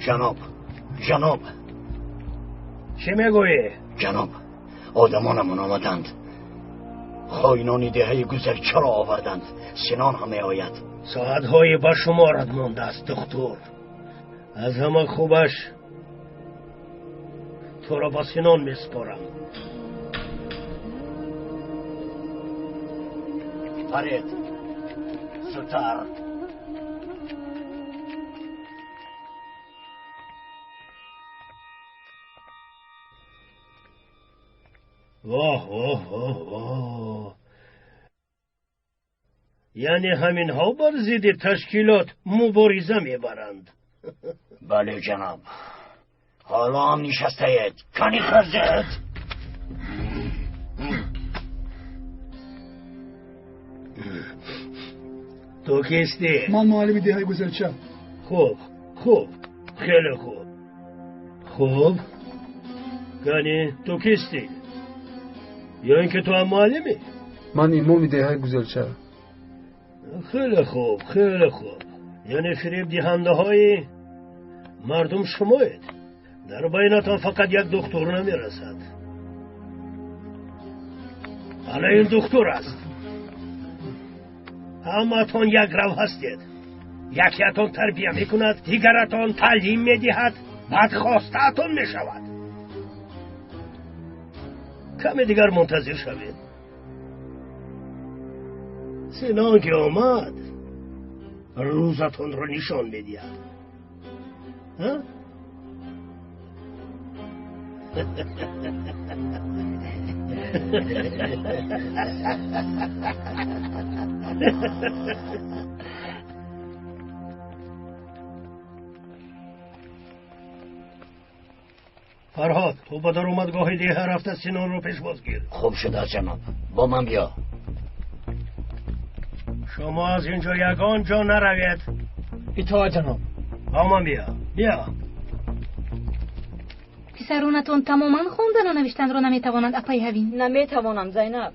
Ҷаноб, ҷаноб. Чӣ мегӯӣ? Ҷаноб, одамонамон омаданд. Хоинони деҳаи Гузарчаро оварданд. Синон ҳам меояд. Соатҳои ба шуморат мондааст, духтур. Аз ҳама хубаш туро ба Синон месупорам. Паред, зудтар. Воҳ, воҳ, воҳ, воҳ. Яъне ҳаминҳо бар зидди ташкилот мубориза мебаранд. Бале, ҷаноб. Ҳоло ҳам нишастаед. Кани хазед? Ту кистӣ? Ман муаллими деҳаи Гузарча. Хуб, хуб, хеле хуб. Хуб. Кани ту кистӣ? Ё ин ки ту ҳам муаллимӣ? Ман имоми деҳаи Гузарча. Хеле хуб, хеле хуб. Яъне фиребдиҳандаҳои мардум шумоед. Дар байнатон фақат як духтур намерасад. Ана ин духтур аст. Ҳамаатон як рав ҳастед. Якиатон тарбия мекунад, дигаратон таълим медиҳад, баъд хостаатон мешавад. Каме дигар мунтазир шавед. Синон ки омад, рӯзатонро нишон медиҳад. Фарҳод, ту ба даромадгоҳи деҳа рафта Синонро пешвоз гир. Хуб шудааст, ҷаноб. Бо ман биё. Шумо аз ин ҷо ягон ҷо наравед. Итоат, ҷаноб. Бо ман биё. Биё. Писаронатон тамоман хондану навиштанро наметавонанд, апай Ҳавин? Наметавонанд, Зайнаб.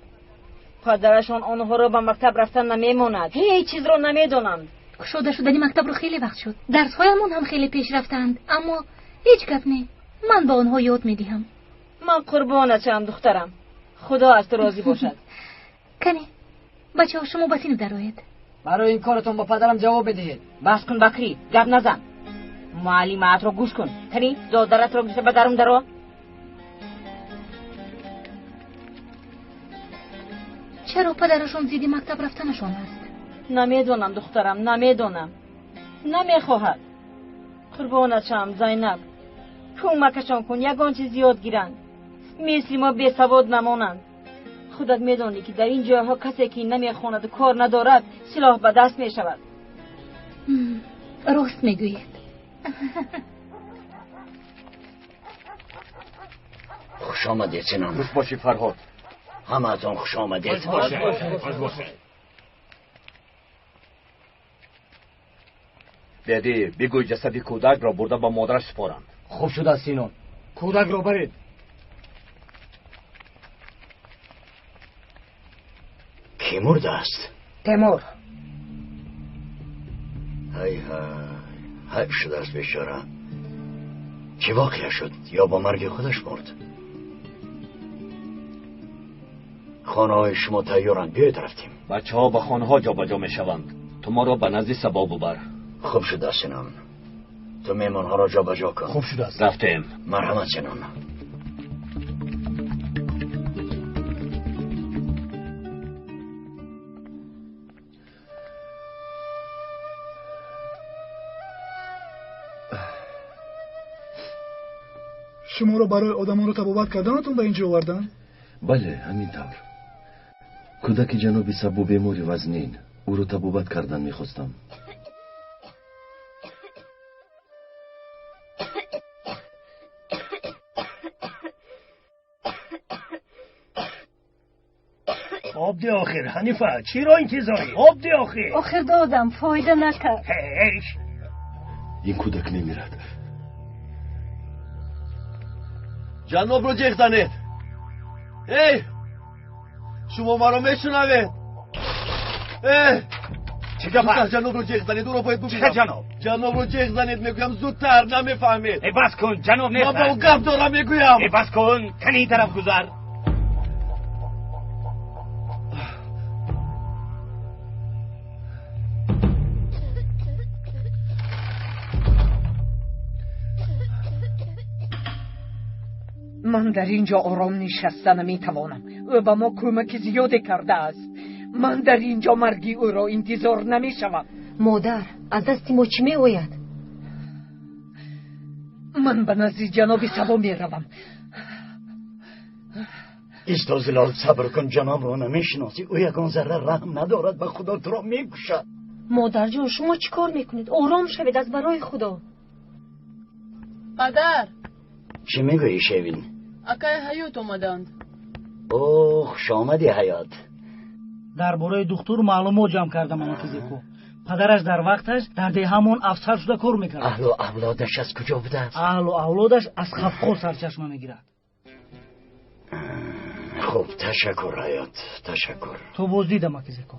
Падарашон онҳоро ба мактаб рафтан намемонад. Ҳеҷ чизро намедонанд. Кушода шудани мактабро хеле вақт шуд. Дарсҳоямон ҳам хеле пеш рафтаанд, аммо ҳеҷ гап не. Ман ба онҳо ёд медиҳам. Ман қурбоначам, духтарам. Худо аз ту розӣ бошад. Кани, бачаҳо, шумо ба синф дароед. Барои ин коратон ба падарам ҷавоб медиҳед. Бас кун, Бакрӣ, гап назан. Муаллимаатро гӯш кун. Кани, додаратро гирифта ба дарун даро. Чаро падарашон зидди мактаб рафтанашон аст? Намедонам, духтарам, намедонам. Намехоҳад. Қурбоначам, Зайнаб. Кӯмакашон кун, ягон чиз ёд гиранд. Мисли мо бесавод намонанд. Худат медонӣ, ки дар ин ҷойҳо касе ки намехонаду кор надорад, силоҳ ба даст мешавад. Рост мегӯед. Хуш омадед, Синон. Хуш бошӣ, Фарҳод. Ҳамаатон хуш омадед. Хуш бошед. Беди, бигӯй ҷасади кӯдакро бурда ба модараш супоранд. Хуб шудааст, Синон. Кӯдакро баред. Кӣ мурдааст? Темур. Ҳай ҳай, ҳайф шудааст бечора. Чӣ воқеа шуд? Ё ба марги худаш мурд? Хонаҳои шумо тайёранд, биёед рафтем. Бачаҳо ба хонаҳо ҷобаҷо мешаванд. Ту моро ба назди Сабо бубар. Хуб шудааст, Синон. Ту меҳмонҳоро ҷобаҷо кун. Хуб шудааст. Рафтем. Марҳамат, Синон. Шуморо барои одамонро табобат карданатон ба ин ҷо оварданд? Бале, ҳамин тавр. Кӯдаки ҷаноби Сабо бемори вазнин. Ӯро табобат кардан мехостам. Об де охир, Ҳанифа, чиро интизорӣ? Об де охир. Охир додам, фоида накард. Ҳеч. Ин кӯдак мемирад. Ҷанобро ҷеғ занед. Эй, шумо маро мешунавед? Эй! Чӣ гап аст? Ҷанобро ҷеғ занед, ӯро бояд бубинам. Чӣ ҷаноб? Ҷанобро ҷеғ занед, мегӯям, зудтар, намефаҳмед. Э, бас кун, ҷаноб нест. Ман ба ӯ гап дорам, мегӯям. Э, бас кун, кани ин тараф гузар. Ман дар ин ҷо ором нишаста наметавонам. Ӯ ба мо кӯмаки зиёде кардааст. Ман дар ин ҷо марги ӯро интизор намешавам. Модар, аз дасти мо чӣ меояд? Ман ба назди ҷаноби Сабо меравам. Исто Зилол, сабр кун, ҷанобро намешиносӣ. Ӯ ягон зарра раҳм надорад, ба Худо туро мекушад. Модарҷон, шумо чӣ кор мекунед? Ором шавед, аз барои Худо. Падар! Чӣ мегӯӣ, Шевин? Акай Ҳаёт омаданд. О, хуш омадӣ, Ҳаёт. Дар бораи духтур маълумот ҷамъ кардам, амакизеко. Падараш дар вақташ дар деҳамон афсар шуда кор мекард. Аҳлу авлодаш аз куҷо будааст? Аҳлу авлодаш аз Қафқоз сарчашма мегирад. Хуб, ташаккур, Ҳаёт, ташаккур. То боздид, амакизеко.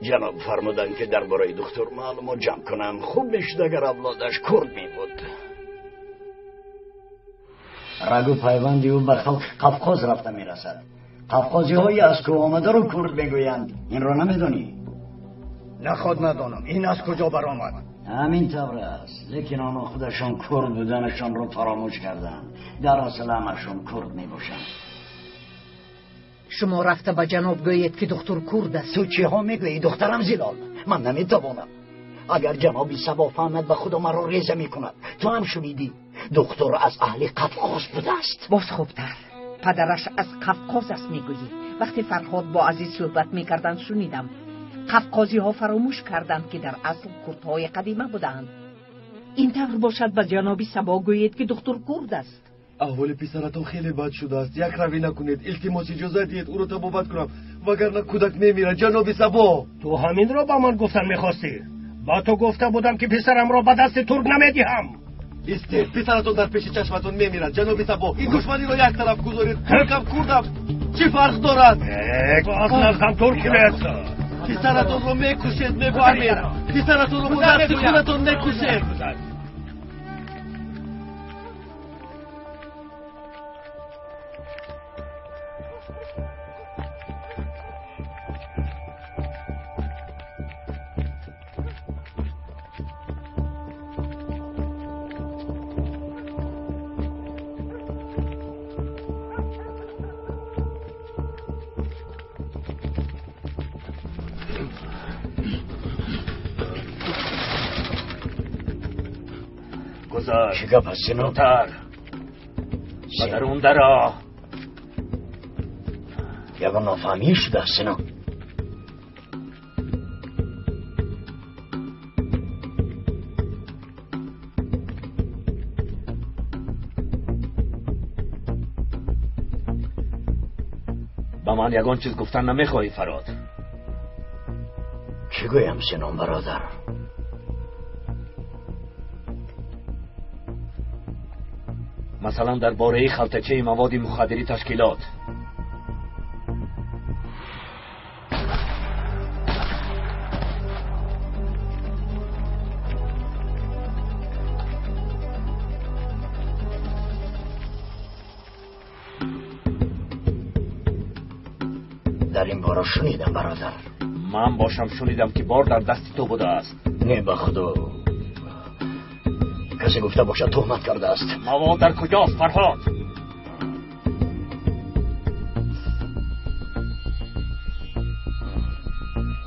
Ҷаноб фармуданд, ки дар бораи духтур маълумот ҷамъ кунам. Хуб мешуд, агар авлодаш курд мебуд. Рагу пайванди ӯ ба халқи Қафқоз рафта мерасад. Қафқозиҳои аз кӯҳ омадаро курд мегӯянд. Инро намедонӣ? Наход надонам. Ин аз куҷо баромад? Ҳамин тавр аст, лекин онҳо худашон курд буданашонро фаромӯш карданд. Дар асл ҳамашон курд мебошанд. Шумо рафта ба ҷаноб гӯед, ки духтур курд аст. Ту чиҳо мегӯӣ, духтарам Зилол? Ман наметавонам. Агар ҷаноби Сабо фаҳмад, ба Худо маро реза мекунад. Ту ҳам шунидӣ, духтур аз аҳли Қафқоз будааст. Боз хубтар, падараш аз Қафқоз аст мегӯӣ. Вақте Фарҳод бо Азиз суҳбат мекарданд, шунидам. Қафқозиҳо фаромӯш карданд, ки дар асл курдҳои қадима буданд. Ин тавр бошад, ба ҷаноби Сабо гӯед, ки духтур курд аст. Аҳволи писаратон хеле бад шудааст. Як равӣ накунед, илтимос, иҷоза диҳед ӯро табобат кунам, вагарна кӯдак мемирад. Ҷаноби Сабо! Ту ҳаминро ба ман гуфтан мехостӣ? Ба ту гуфта будам, ки писарамро ба дасти турк намедиҳам. Истед, писаратон дар пеши чашматон мемирад. Ҷаноби Сабо, ин душманиро як тараф гузоред. Туркам, курдам, чӣ фарқ дорад? Аз наздам турки нест. Писаратонро мекушед, мефаҳмед? Писаратонро бо дасти худатон мекушед. Чӣ гап аст, Сино? Зудтар, ба дарун даро. Ягон нофаҳмӣ шудааст, Сино? Ба ман ягон чиз гуфтан намехоҳӣ, Фарҳод? Чӣ гӯям, Сино бародар? Масалан, дар бораи халтачаи маводи мухаддири ташкилот. Дар ин бора шунидам, бародар. Ман бошам шунидам, ки бор дар дасти ту будааст. Не, ба Худо, касе гуфта бошад, туҳмат кардааст. Мавод дар куҷост, Фарҳод?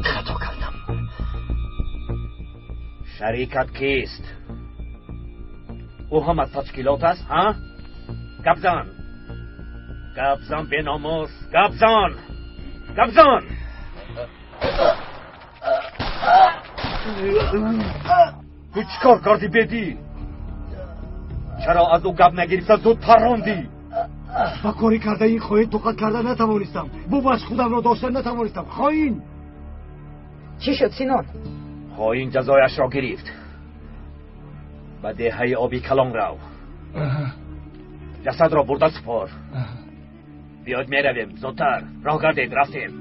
Хато кардам. Шарикат кист? Ӯ ҳам аз ташкилот аст, ҳа? Гап зан, гап зан, беномус, гап зан, гап зан. Ту чӣ кор кардӣ, бедӣ? Чаро аз ӯ гап нагирифта зуд паррондӣ? Ба кори кардаи ин хоин тоқат карда натавонистам. Бубахш, худамро дошта натавонистам. Хоин! Чӣ шуд, Синон? Хоин ҷазояшро гирифт. Ба деҳаи Оби Калон рав. Ҷасадро бурда супор. Биёд меравем, зудтар. Роҳ гардед, рафтем.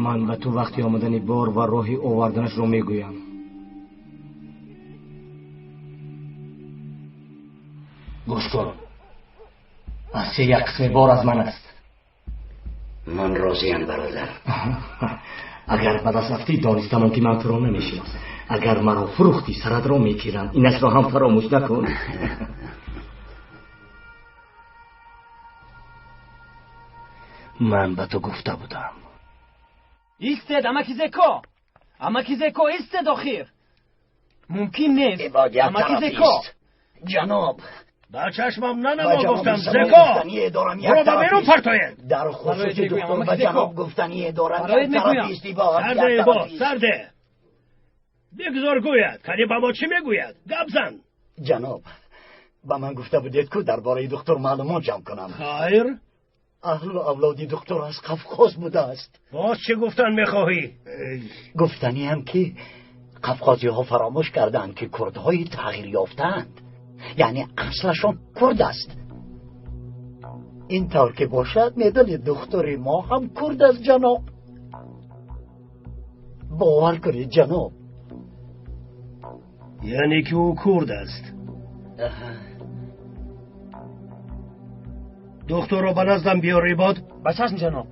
Ман ба ту вақти омадани бор ва роҳи оварданашро мегӯям. Гӯш кун, аз се як қисми бор аз ман аст. Ман розиям, бародар. Агар ба даст рафтӣ, донистамон ки ман туро намешиносам. Агар маро фурӯхтӣ, саратро мекирам. Инашро ҳам фаромӯш накун. Ман ба ту гуфта будам. Истед, амаки Зеко! Амаки Зеко, истед охир! Мумкин нест. Амаки Зеко! Ҷаноб! Ба чашмам нанамо гуфтам, Зеко! Буро ба берун партоед! Дар хусуси духтур ба ҷаноб гуфтание дорам. Сарде, ибод, сарде! Бигзор гӯяд, кани ба мо чӣ мегӯяд? Гап зан! Ҷаноб, ба ман гуфта будед, ку дар бораи духтур маълумот ҷамъ кунам. Хайр? Аҳлу авлоди духтур аз Қафқоз будааст. Боз чӣ гуфтан мехоҳӣ? Гуфтаниам, ки қафқозиҳо фаромӯш карданд, ки курдҳои тағйир ёфтаанд, яъне аслашон курд аст. Ин тавр ки бошад, медонед, духтури мо ҳам курд аст, ҷаноб. Бовар кунед, ҷаноб. Яъне ки ӯ курд аст. Духтурро ба наздам биёр, Ибод. Ба чашм, ҷаноб.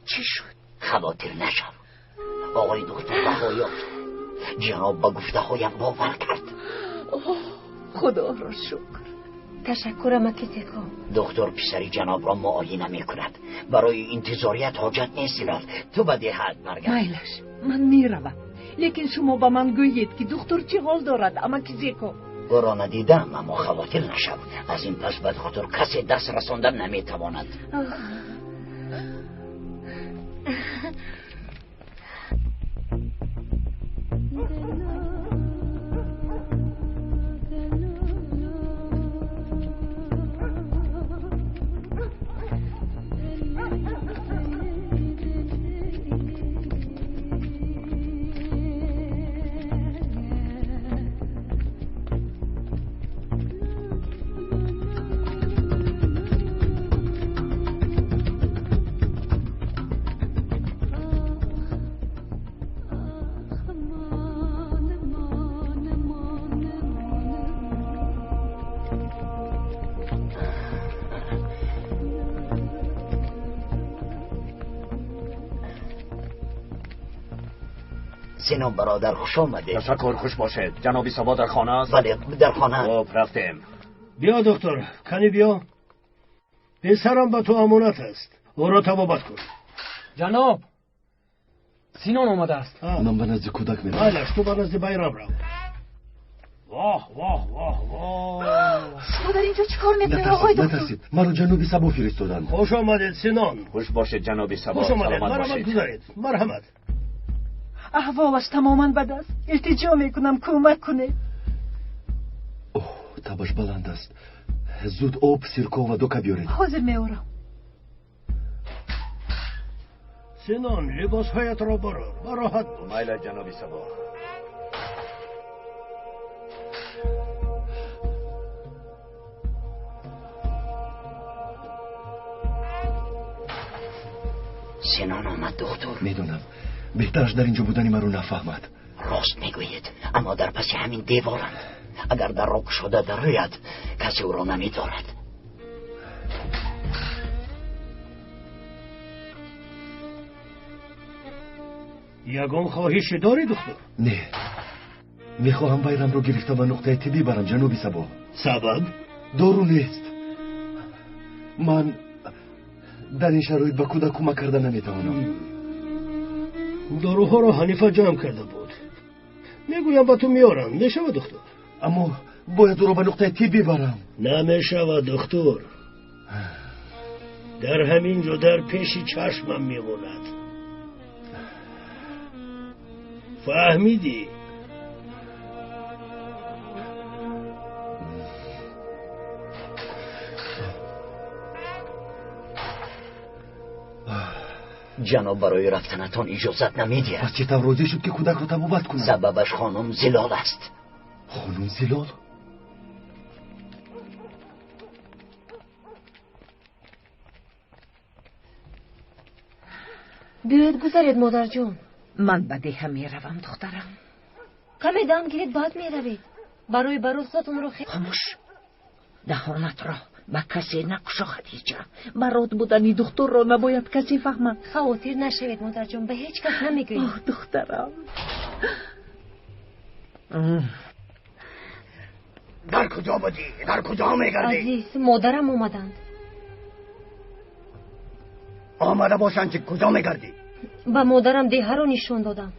Чӣ шуд? Хавотир нашав. Оғои духтур баҳо ёфт. Ҷаноб ба гуфтаҳоям бовар кард. Худоро шукр. Ташаккур, амаки Зеко. Духтур писари ҷанобро муоина мекунад. Барои интизорият ҳоҷат нест, Зилол. Ту ба деҳат баргард. Майлаш, ман меравам. Лекин шумо ба ман гӯед, ки духтур чӣ ҳол дорад, амаки Зеко? Ӯро надидам, аммо хавотир нашав. Аз ин пас ба духтур касе даст расонда наметавонад. Синон бародар, хуш омадед. Ташаккур, хуш бошед. Ҷаноби Сабо дар хона аст? Бале, дар хона. Хуб, рафтем. Биё, доктор, кани биё. Писарам ба ту амонат аст. Ӯро табобат кун. Ҷаноб, Синон омадааст. Ман ба назди кӯдак меравам. Майлаш, ту ба назди Байрам рав. Воҳ, воҳ, воҳ, воҳ! Шумо дар инҷо чӣ кор мекунед, оғои доктор? Натарсед, маро ҷаноби Сабо фиристоданд. Хуш омадед, Синон. Хуш бошед, ҷаноби Сабо. Хуш омадед, марҳамат, гузаред. Марҳамат. Аҳволаш тамоман бад аст. Илтиҷо мекунам, кӯмак кунед. Оҳ, табаш баланд аст. Зуд об, сирко ва дока биёред. Ҳозир меорам. Синон, либосҳоятро барор, бароҳат бош. Майла, ҷаноби Сабо. Синон омад, духтур. Медонам. Беҳтараш дар инҷо будани маро нафаҳмад. Рост мегӯед, аммо дар паси ҳамин деворанд. Агар дарро кушода дарояд, касе ӯро намедорад. Ягон хоҳише дорӣ, духтур? Не, мехоҳам Байрамро гирифта ба нуқтаи тиббӣ барам, ҷаноби Сабо. Сабаб? Дору нест. Ман дар ин шароит ба кӯдак кӯмак карда наметавонам. Доруҳоро Ҳанифа ҷамъ карда буд. Мегӯям, ба ту меорам. Мешавад, духтур? Аммо бояд ӯро ба нуқтаи тиббӣ барам. Намешавад, духтур. Дар ҳамин ҷо дар пеши чашмам мемонад. Фаҳмидӣ? Ҷаноб барои рафтанатон иҷозат намедиҳад. Пас чӣ тавр розӣ шуд ки кӯдакро табобат кунад? Сабабаш хонум Зилол аст. Хонум Зилол? Биёед гузаред, модарҷон. Ман ба деҳа меравам, духтарам. Каме дам гиред, баъд меравед. Барои барот худатонро хомӯш. Даҳонатро ба касе накушо, Хадиҷа. Барот будани духтурро набояд касе фаҳмад. Хавотир нашавед, модарҷон, ба ҳеҷ кас намегӯем. Оҳ, духтарам. Дар куҷо будӣ? Дар куҷо мегардӣ? Азиз, модарам омаданд. Омада бошанд, ки куҷо мегардӣ? Ба модарам деҳаро нишон додам.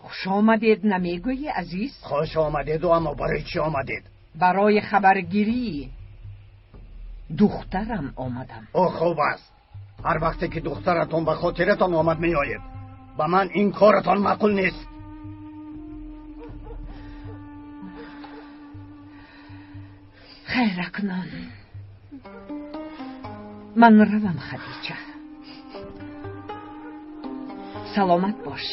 Хуш омадед намегӯӣ, азиз? Хуш омадеду, аммо барои чӣ омадед? Барои хабаргирӣ духтарам омадам. О, хуб аст. Ҳар вақте ки духтаратон ба хотиратон омад меоед. Ба ман ин коратон маъқул нест. Хайр, акнун ман равам, Хадиҷа. Саломат бош.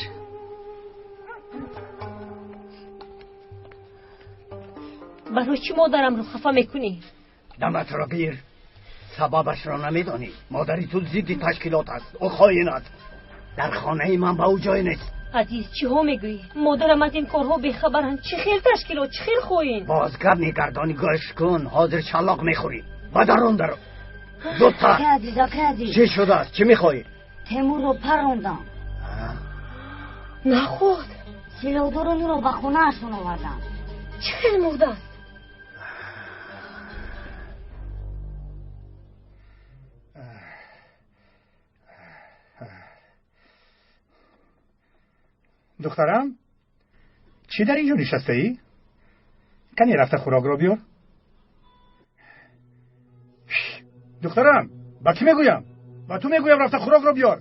Барои чӣ модарамро хафа мекунӣ? Даматро гир. Сабабашро намедонӣ. Модари ту зидди ташкилот аст. Ӯ хоин аст. Дар хонаи ман ба ӯ ҷой нест. Азиз, чиҳо мегӯӣ? Модарам аз ин корҳо бехабаранд. Чӣ хел ташкилот, чӣ хел хоин? Боз гап мегардонӣ, гӯш кун. Ҳозир шалоқ мехӯрӣ. Ба дарун даро. Зудтар. Азиз, ака азиз. Чӣ шудааст? Чӣ мехоҳӣ? Темурро парондам. Наход. Силоҳдорон ӯро ба хонаашон оварданд. Чӣ хел мурдааст? Духтарам, чӣ дар инҷо нишастаӣ? Кане рафта хӯрокро биёр. Духтарам, ба кӣ мегӯям? Ба ту мегӯям, рафта хӯрокро биёр.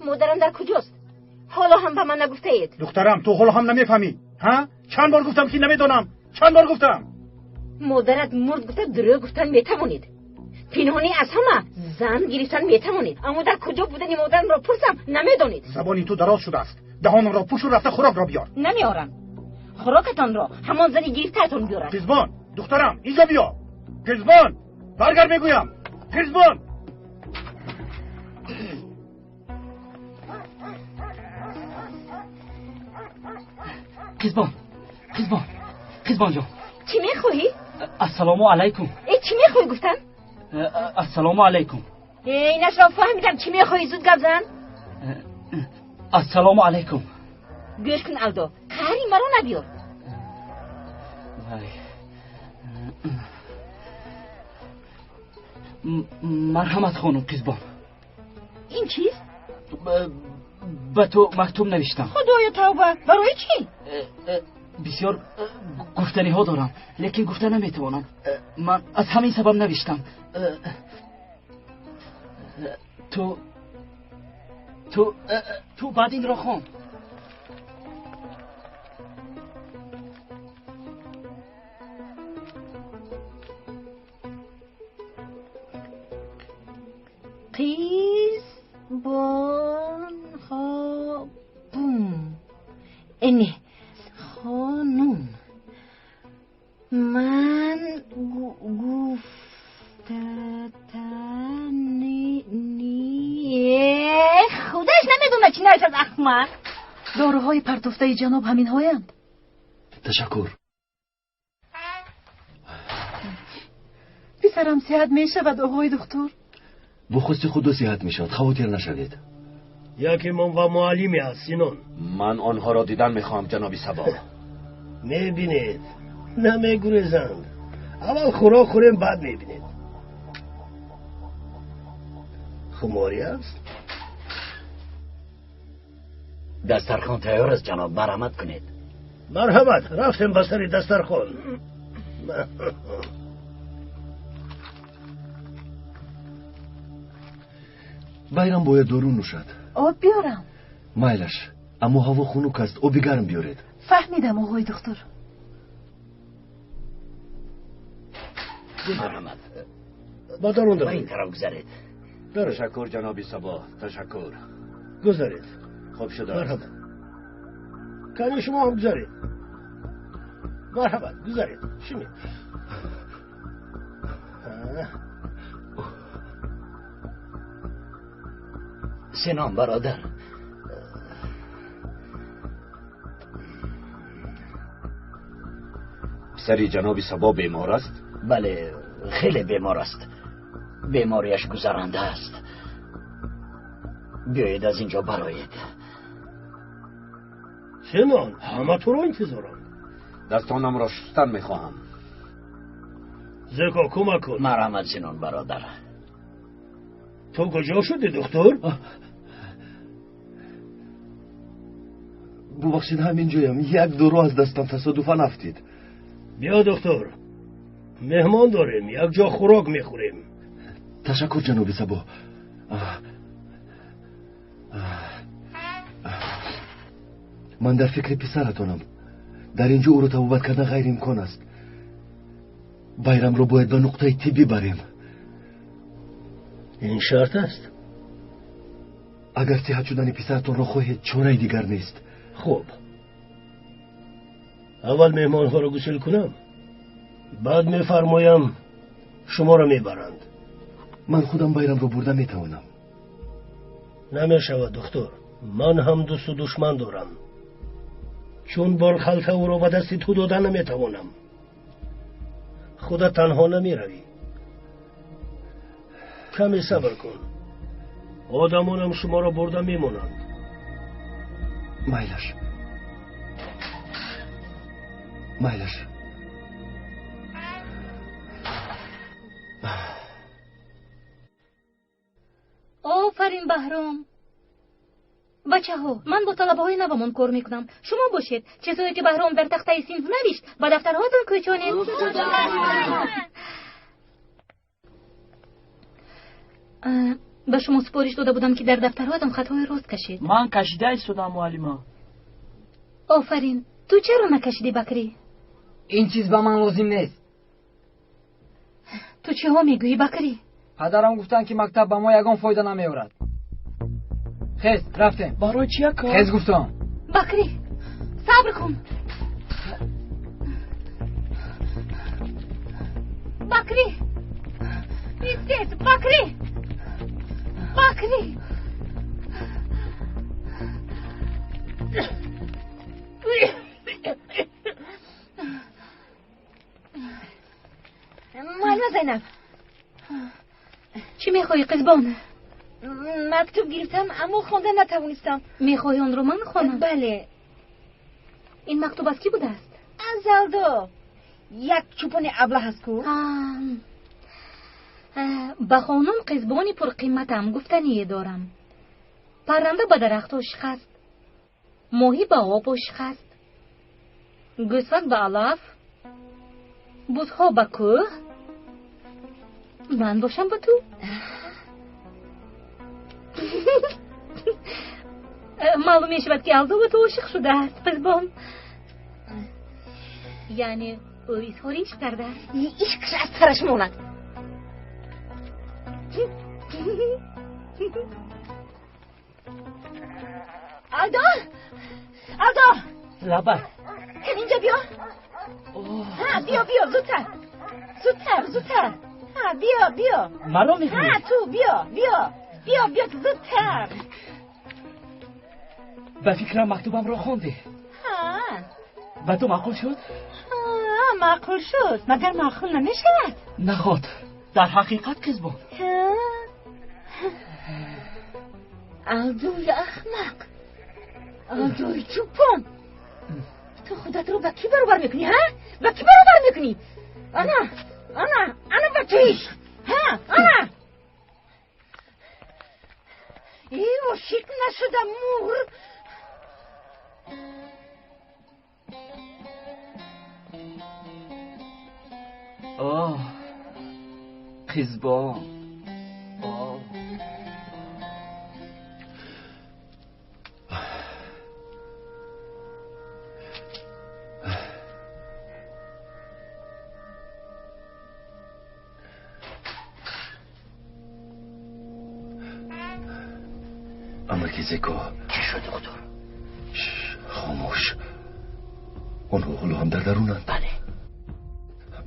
Модарам дар куҷост? Ҳоло ҳам ба ман нагуфтаед. Духтарам, ту ҳоло ҳам намефаҳмӣ, ҳа? Чанд бор гуфтам, ки намедонам. Чанд бор гуфтам? Модарат мурд гуфта дурӯғ гуфтан метавонед. Пинҳонӣ аз ҳама зан гирифтан метавонед. Аммо дар куҷо будани модарамро пурсам, намедонед. Забони ту дароз шудааст. Даҳонамро пӯшу рафта хӯрокро биёр. Намеорам. Хӯрокатонро ҳамон зани гирифтаатон биёрад. Қизбон, духтарам, инҷо биё. Қизбон, баргард мегӯям. Қизбон. Қизбон, Қизбон, Қизбонҷон. Чӣ мехоҳӣ? Ассалому алайкум. Э, чӣ мехоҳӣ гуфтан? Ассалому алайкум. Э, инашро фаҳмидам. Чӣ мехоҳӣ? Зуд гап зан. Ассалому алайкум. Гӯш кун, Алдо, қаҳри маро набиёр. Вай. Марҳамат, хонум Қизбон. Ин чист? Ба ту мактуб навиштам. Худоё, тавба! Барои чӣ? Бисёр гуфтаниҳо дорам, лекин гуфта наметавонам. Ман аз ҳамин сабаб навиштам. Ту ту ту баъд инро хон. Қизбон хобум. Не, хонум. Ман гуфтатани худаш намедонад чӣ навиштад, аҳмақ. Доруҳои партофтаи ҷаноб ҳаминҳоянд. Ташаккур. Писарам сиҳат мешавад, оғои духтур? Бо хости худо сиҳат мешавад, хавотир нашавед. Яке мон ва муаллиме аст, Синон. Ман онҳоро дидан мехоҳам, ҷаноби Сабо. Мебинед, намегурезанд. Аввал хӯрок хӯрем, баъд мебинед. Хуморӣ аст? Дастархон тайёр аст, ҷаноб, марҳамат кунед. Марҳамат, рафтем ба сари дастархон. Байрам бояд дору нӯшад. Об биёрам? Майлаш, аммо ҳаво хунук аст, оби гарм биёред. Фаҳмидам, оғои духтур. Марҳамат. Ба дарун Ба ин тараф гузаред. Ташаккур, ҷаноби Сабо, ташаккур. Гузаред. Хуб шудааст. Марҳамат. Кани шумо ҳам гузаред. Марҳамат, гузаред. Шинед. Синон бародар. Писари ҷаноби Сабо бемор аст? Бале, хеле бемор аст. Бемориаш гузаранда аст. Биёед аз инҷо бароед. Синон, ҳама туро интизоранд. Дастонамро шустан мехоҳам. Зеко, кӯмак кун. Марҳамат, Синон бародар. Ту куҷо шудӣ, духтур? Бубахшед, ҳамин ҷоям. Як дору аз дастам тасодуфан афтид. Биё, духтур, меҳмон дорем, якҷо хӯрок мехӯрем. Ташаккур, ҷаноби Сабо. Ман дар фикри писаратонам. Дар ин ҷо ӯро табобат кардан ғайриимкон аст. Байрамро бояд ба нуқтаи тиббӣ барем. Ин шарт аст? Агар сиҳат шудани писаратонро хоҳед, чораи дигар нест. Хуб, аввал меҳмонҳоро гусел кунам, баъд мефармоям шуморо мебаранд. Ман худам Байрамро бурда метавонам. Намешавад, духтур, ман ҳам дӯсту душман дорам. Чун борхалта ӯро ба дасти ту дода наметавонам. Худат танҳо намеравӣ. Каме сабр кун, одамонам шуморо бурда мемонанд. Майлаш, майлаш. Офарин, Баҳром. Бачаҳо, ман бо талабаҳои навамон кор мекунам. Шумо бошед, чизҳое ки Баҳром дар тахтаи синф навишт, ба дафтарҳоятон кӯчонед. Ба шумо супориш дода будам, ки дар дафтарҳоятон хатҳои рост кашед. Ман кашида истодам, муаллима. Офарин. Ту чаро накашидӣ, Бакрӣ? Ин чиз ба ман лозим нест. Ту чиҳо мегӯӣ, Бакрӣ? Падарам гуфтанд, ки мактаб ба мо ягон фоида намеорад. Хез, рафтем. Барои чи, ака? Хез, гуфтам. Бакрӣ, сабр кун. Бакрӣ, истед. Бакрӣ, Бакрӣ. Муаллима Зайнаб. Чӣ мехоҳӣ, қизбон? Мактуб гирифтам, аммо хонда натавонистам. Мехоҳӣ онро ман хонам? Бале. Ин мактуб аз кӣ будааст? Аз Алдо. Як чӯпони аблаҳ аст ку. Ба хонум қизбони пурқимматам гуфтание дорам. Парранда ба дарахт ошиқ аст, моҳӣ ба об ошиқ аст, гӯсфанд ба алаф, бузҳо ба кӯҳ, ман бошам ба ту. Маълум мешавад, ки Алдо ба ту ошиқ шудааст, қизбон. Яъне ӯ изҳори ишқ кардааст. Ишқш аз сараш монад. Алдо, Алдо. Лабай. Инҷа биё. Ҳа, биё, биё, зудтар, зудтар, зудтар. Ҳа, биё, биё. Маро мехоҳӣ? Ҳа, ту биё, биё, биё, биё, зудтар. Ба фикрам, мактубамро хондӣ. Ҳа. Ба ту маъқул шуд? Ҳа, маъқул шуд. Магар маъқул намешавад? Наход, дар ҳақиқат, қизбон. Алдои аҳмақ, Алдои чӯпон, ту худатро ба кӣ баробар мекунӣ? Ҳа, ба кӣ баробар мекунӣ? Ана, ана, ана, ба ту ишқ. Ҳа, ана. Э, ошиқ нашуда мур. Оҳ, қизбон, оҳ. Амаки Зеко. Чӣ шуд, доктор? Хомӯш. Онҳо ҳоло ҳам дар дарунанд. Бале.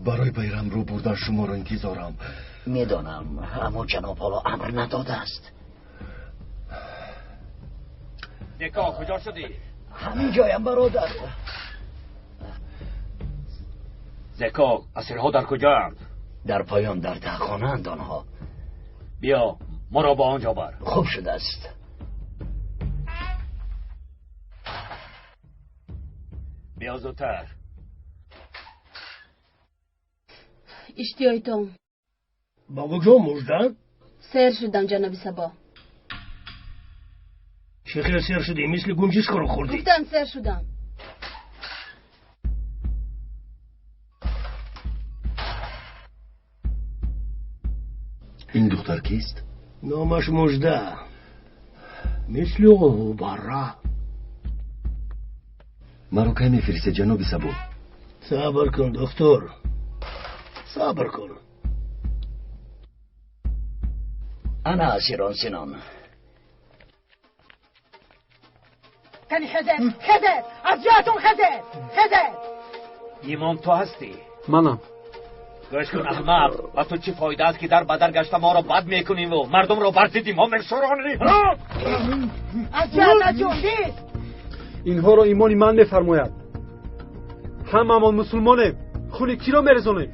Барои байрам рӯ бурдан шуморо интизорам. Медонам, аммо ҷаноб ҳоло амр надодааст. Зеко, куҷо шудӣ? Ҳамин ҷоям, бародар. Зеко, асирҳо дар куҷоянд? Дар поён, дар таҳхонаанд онҳо. Биё, моро ба он ҷо бар. Хуб шудааст. Биё зудтар. Иштиҳои том. Ба куҷо, Мужда? Сер шудам, ҷаноби Сабо. Чӣ хел сер шудӣ? Мисли гунҷишкаро хӯрдӣ. Гуфтам сер шудам. Ин духтар кист? Номаш Мужда. Мисли оҳубарра. Маро кай мефиристед, ҷаноби Сабо? Сабр кун, доктор, сабр кун. Ана асирон, Синон. Кани хезед, хезед, аз ҷоятон хезед, хезед. Имом ту ҳастӣ? Манам. Гӯш кун, аҳмақ, ба ту чӣ фоида аст, ки дар ба дар гашта моро бад мекуниву мардумро бар зидди мо мешӯронӣ? Аз ҷоят наҷун, бист. Инҳоро имони ман мефармояд. Ҳамамон мусулмонем. Хуни киро мерезонем?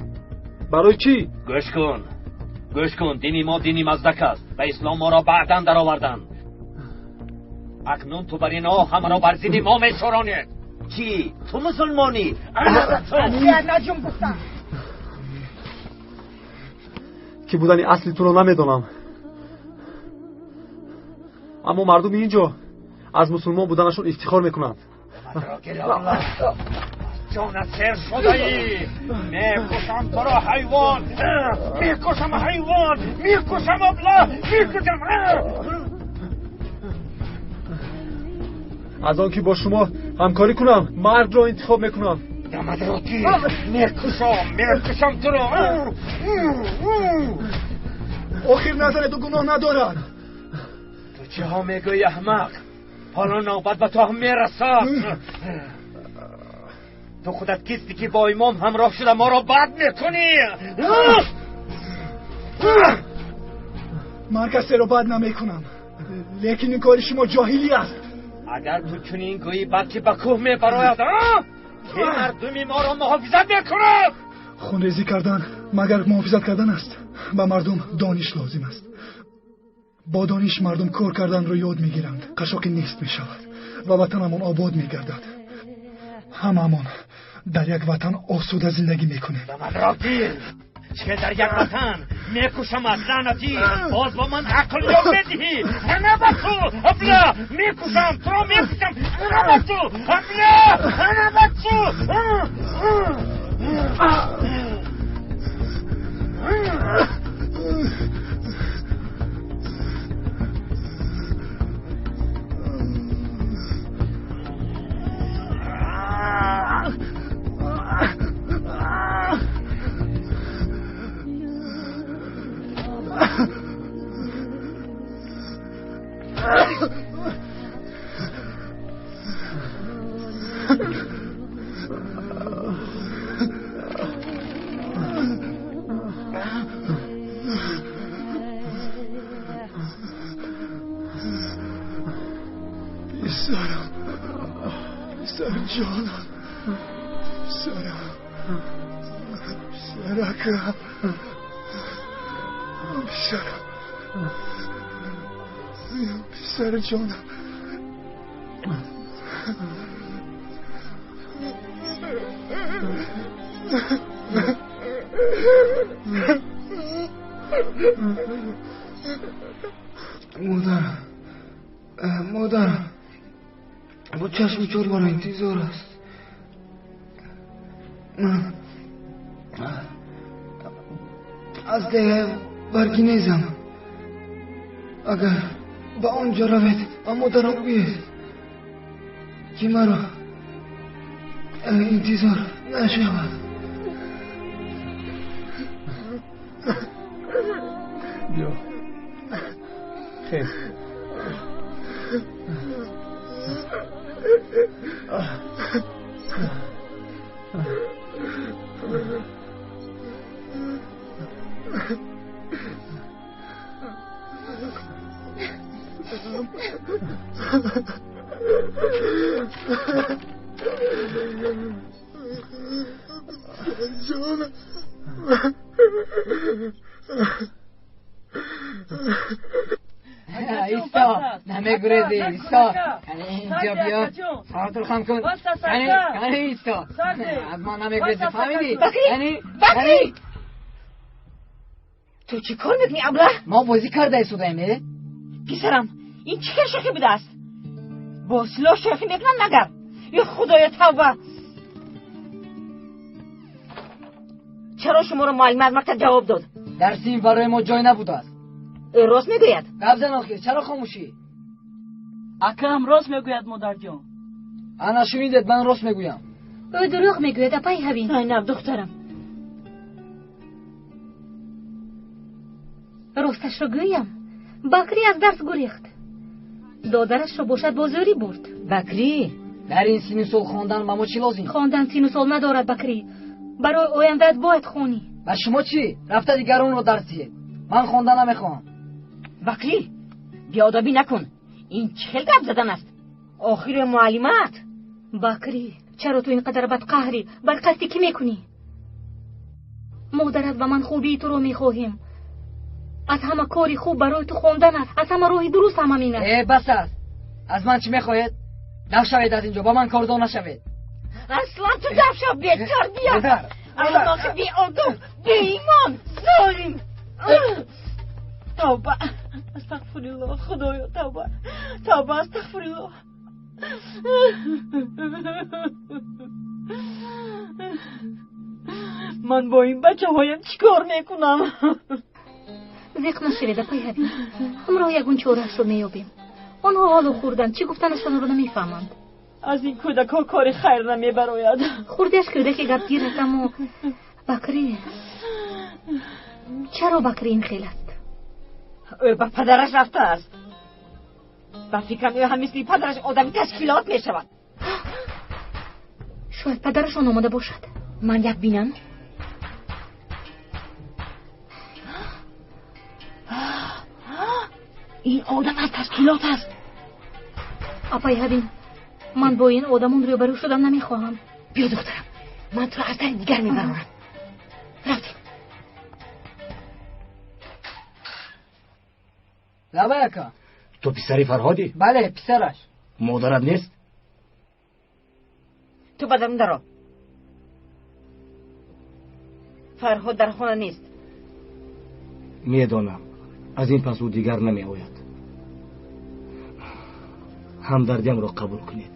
Барои чӣ? Гӯш кун, гӯш кун, дини мо дини Маздак аст. Ба ислом моро баъдан дароварданд. Акнун ту бар инҳо ҳамаро бар зидди мо мешӯронӣ. Чӣ, ту мусулмонӣ? Аз ҷоят наҷун, гуфтам. Ки будани асли туро намедонам, аммо мардуми ин ҷо аз мусулмон буданашон ифтихор мекунанд. Ҷонат сер шудаӣ! Мекушам туро, ҳайвон! Мекушам, ҳайвон! Мекушам, абла! Мекушам! Аз он ки бо шумо ҳамкорӣ кунам, маргро интихоб мекунам. Дамадро гир! Мекушам, мекушам туро! Охир назанед, ӯ гуноҳ надорад. Ту чиҳо мегӯӣ, аҳмақ? Ҳоло навбат ба ту ҳам мерасад. Ту худат кистӣ, ки бо имом ҳамроҳ шуда моро бад мекунӣ? Ман касеро бад намекунам, лекин ин кори шумо ҷоҳилӣ аст. Агар ту чунин гӯӣ, бад ки ба кӯҳ мебарояд, ки мардуми моро муҳофизат мекунад? Хунрезӣ кардан магар муҳофизат кардан аст? Ба мардум дониш лозим аст. Бо дониш мардум кор карданро ёд мегиранд, қашоқӣ нест мешавад ва ватанамон обод мегардад. Ҳамамон дар як ватан осуда зиндагӣ мекунем. Ба манро гир! Че дар як ватан? Мекушамат, лаънатӣ! Боз бо ман ақл ёд медиҳӣ? Ана ба ту, абла! Мекушам, туро мекушам! Ана ба ту, абла! Ана ба ту! پسرم، پسر جانم، پسرم، پسرکم، پسرم، پسر جانم. مادرم، مادرم با چشم چور مرا انتظار است. من از ده برگینزم. اگر به آنجا روید و مادرم گویید که مرا انتظار نشود. بیا. خیر. جانم. ایستا نمیگریزی ایستا، اینجا بیا سرت رو خم کن. یعنی ایستا از ما نمیگریزی، فهمیدی؟ بکری بکری، تو چی کار میکنی ابله؟ ما بازی کرده ایستادیم. پسرم این چه شوخی بوده است؟ با سلاح شوخی میکنن مگر؟ ای خدای توبه، چرا شما رو معلم از مکتب جواب داد؟ درس این برای ما جای نبوده است. راست میگوید. گپ زن آخر، چرا خاموشی؟ اکم راست میگوید مادر جان. انا شنیدید من راست میگویم. او دروغ میگوید اپای هوین. زینب دخترم راستش رو گویم، بکری از درس گریخت. دادرش رو باشد با زوری برد. بکری در این سین سال خواندن به ما چی لازم؟ خواندن سین سال ندارد بکری، برای آینده‌ات باید خونی. و شما چی؟ رفته دیگران رو درس دهید. من خواندن نمیخوام. بکری بیادبی نکن، این چه گپ زدن است؟ آخر معلمات. بکری چرا تو اینقدر بدقهری؟ بر قصدی کی میکنی؟ مادرت و من خوبی تو رو میخواهیم. از همه کاری خوب برای تو خواندن است، از همه راهی درست هم همین است. بس است. از من چی میخواهید؟ دف شوید از اینجا، با من کاردار نشوید. اصلا تو دف شو، بی‌تربیت، احمق، بی‌ادب، بی‌ایمان، ظالم. توبه، استغفرالله، خدایا توبه، توبه، استغفرالله. من با این بچه هایم چیکار میکنم؟ زیق نشوید اپای هوین، همراه یگون چاره‌اش رو مییابیم. آنها حالو خوردند، چی گفتنشان رو نمیفهمند. از این کودک ها کار خیر نمیبراید. خوردیش کودک گپگیر است، اما بکری چرا بکری این خیل است؟ او به پدرش رفته است. به فکرم او هم مثل پدرش آدمی تشکیلات می شود. شاید پدرشان آمده باشد. من یک بینم. این آدم از تشکیلات است. اپای هوین، من با این آدمون روبرو شدم نمیخواهم. بیا دخترم، من تو را از در دیگر میبرم. رفتیم. لبه اکا، تو پسری فرهادی؟ بله پسرش. مادرت نیست؟ تو بدم درو. فرهاد در خانه نیست. میدانم، از این پس او دیگر نمی آید. همدردیم را قبول کنید.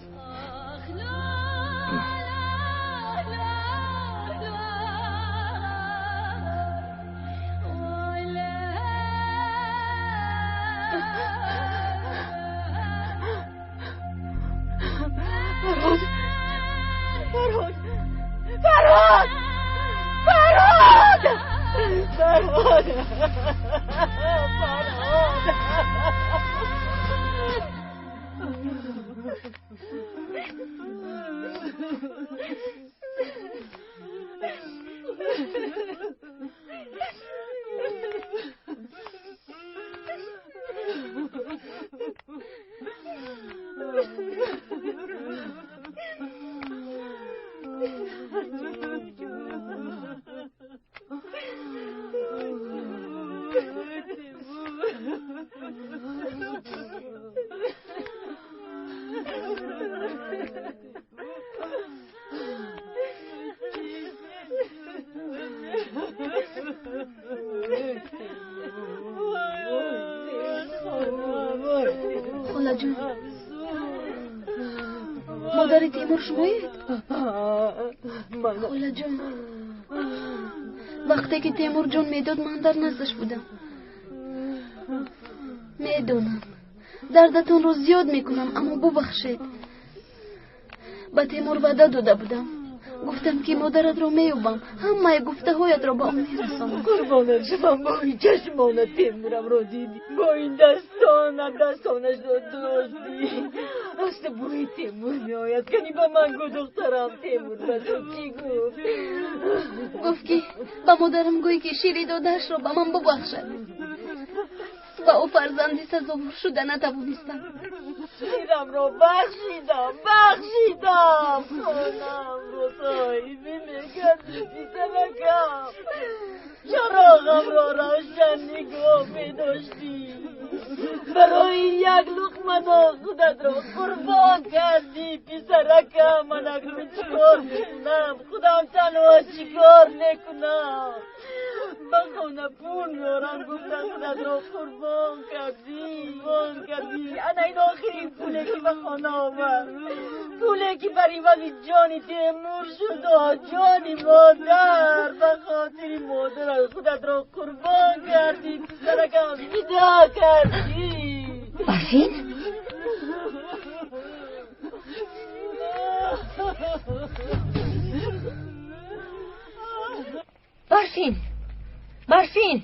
فرهاد، فرهاد، فرهاد، فرهاد، فرهاد، فرهاد. خاله جون، مادر تیمور شمایید؟ خاله جون، وقتی که تیمور جون میداد من در نزدش بودم. میدونم دردتون رو زیاد میکنم، اما ببخشید. به تیمور وعده داده بودم، گفتم که مادرت رو میوبم، همه گفته هایت رو به اون میرسانم. قربانت شدم، با این چشمانت تیمورم رو دیدی، با این دستانت دستانش رو داشتی. Аз ту бӯи Темур меояд. Кани ба ман гӯ, духтарам, Темур ба ту чӣ гуфт? Гуфт ки ба модарам гӯй ки шири додаашро ба ман бубахшад. Ба ӯ фарзанди сазовор шуда натавонистам. Ширамро бахшидам, бахшидам. Хонамро соҳибӣ мекардӣ, писаракам. Чароғамро равшан нигоҳ медоштӣ. Барои як луқма нон худатро қурбон кардӣ, писаракам. Ман акнун чӣ кор мекунам? Худам танҳо чӣ кор мекунам? Ба хона пул меорам, гуфта худатро қурбон кардӣ, қурбон кардӣ. Ана ин охирин пуле ки ба хона овард, пуле ки бар ивази ҷони Темур шуд. Ҷони модар, ба хотири модарат худатро қурбон кардӣ, писаракам, фидо кардӣ. Барфин? Барфин, Барфин,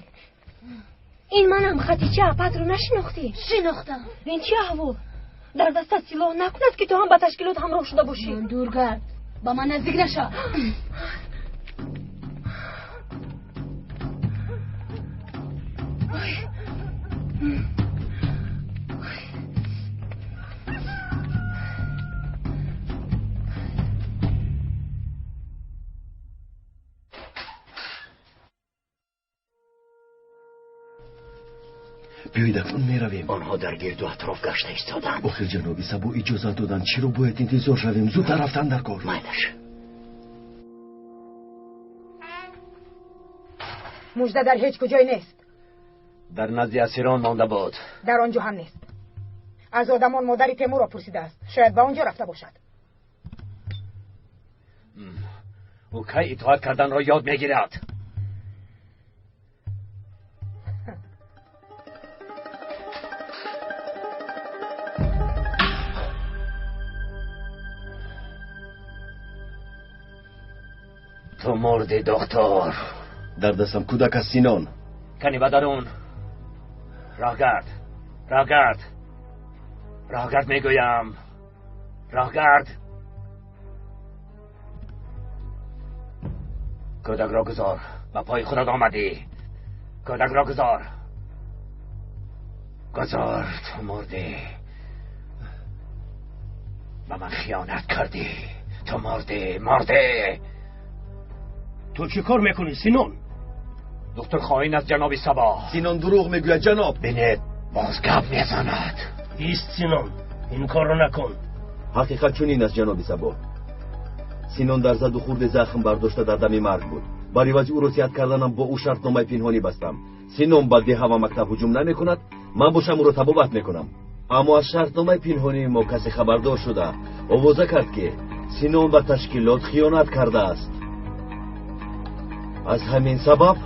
ин манам Хатича. Апатро нашинохтӣ? Шинохтам. Ин чӣ аҳвол? Дар дастат силоҳ накунад ки ту ҳам ба ташкилот ҳамроҳ шуда бошӣ. Дур гард, ба ман наздик наша. Биёед, акнун меравем. Онҳо дар гирду атроф гашта истоданд. Охир ҷаноби Сабо иҷозат доданд. Чиро бояд интизор шавем? Зудтар рафтан дар кор. Майлаш. Мужда дар ҳеҷ куҷое нест. Дар назди асирон монда буд. Дар он ҷо ҳам нест. Аз одамон модари Темурро пурсидааст. Шояд ба он ҷо рафта бошад. Ӯ кай итоат карданро ёд мегирад? Ту мурдӣ, доктор. Дар дастам кӯдак аст, Синон. Кани ба дарун. Роҳгард, роҳгард, роҳгард мегӯям, роҳгард. Кӯдакро гузор. Ба пои худат омадӣ. Кӯдакро гузор, гузор. Ту мурдӣ. Ба ман хиёнат кардӣ. Ту мурдӣ, мурдӣ. Ту чӣ кор мекунӣ, Синон? Доктор хоин аст, ҷаноби Сабо. Синон дурӯғ мегӯяд, ҷаноб. Бинед, боз гап мезанад. Ист, Синон, ин корро накун. Ҳақиқат чунин аст, ҷаноби Сабо. Синон дар заду хурде захм бардошта дар дами марг буд. Бар ивази ӯро сиҳат карданам бо ӯ шартномаи пинҳонӣ бастам. Синон ба деҳа ва мактаб ҳуҷум намекунад, ман бошам ӯро табобат мекунам. Аммо аз шартномаи пинҳонии мо касе хабардор шуда овоза кард, ки Синон ба ташкилот хиёнат кардааст. Аз ҳамин сабаб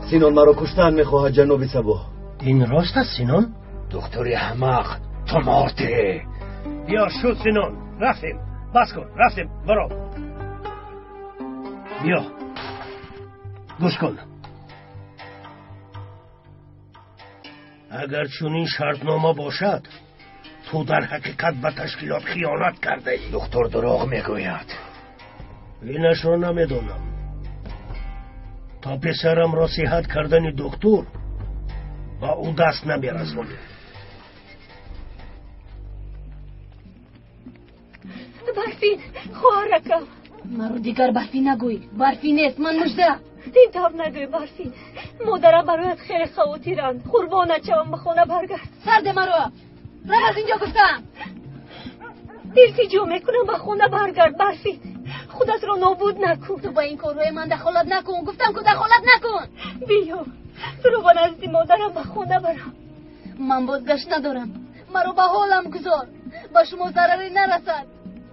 Синон маро куштан мехоҳад, ҷаноби Сабо. Ин рост аст, Синон? Духтури аҳмақ, ту мурдӣ. Биё шуд, Синон, рафтем. Бас кун, рафтем, биро. Биё, гӯш кун. Агар чунин шартнома бошад, ту дар ҳақиқат ба ташкилот хиёнат кардаӣ. Духтур дурӯғ мегӯяд. Инашро намедонам. То писарамро сиҳат кардани духтур ба ӯ даст намерасонем. Барфин, хоҳаракам. Маро дигар Барфин нагӯй. Барфин нест, ман Мужда. Ин тавр нагӯй, Барфин. Модарам барояд хеле хавотиранд. Қурбонат шавам, ба хона баргард. Сарде маро. Рав аз инҷо, гуфтам. Илтиҷо мекунам, ба хона баргард, Барфин. Худатро нобуд накун. Ту ба ин корҳои ман дахолат накун. Гуфтам ку, дахолат накун. Биё, туро ба назди модарам ба хона барам. Ман бозгашт надорам. Маро ба ҳолам гузор. Ба шумо зараре нарасад,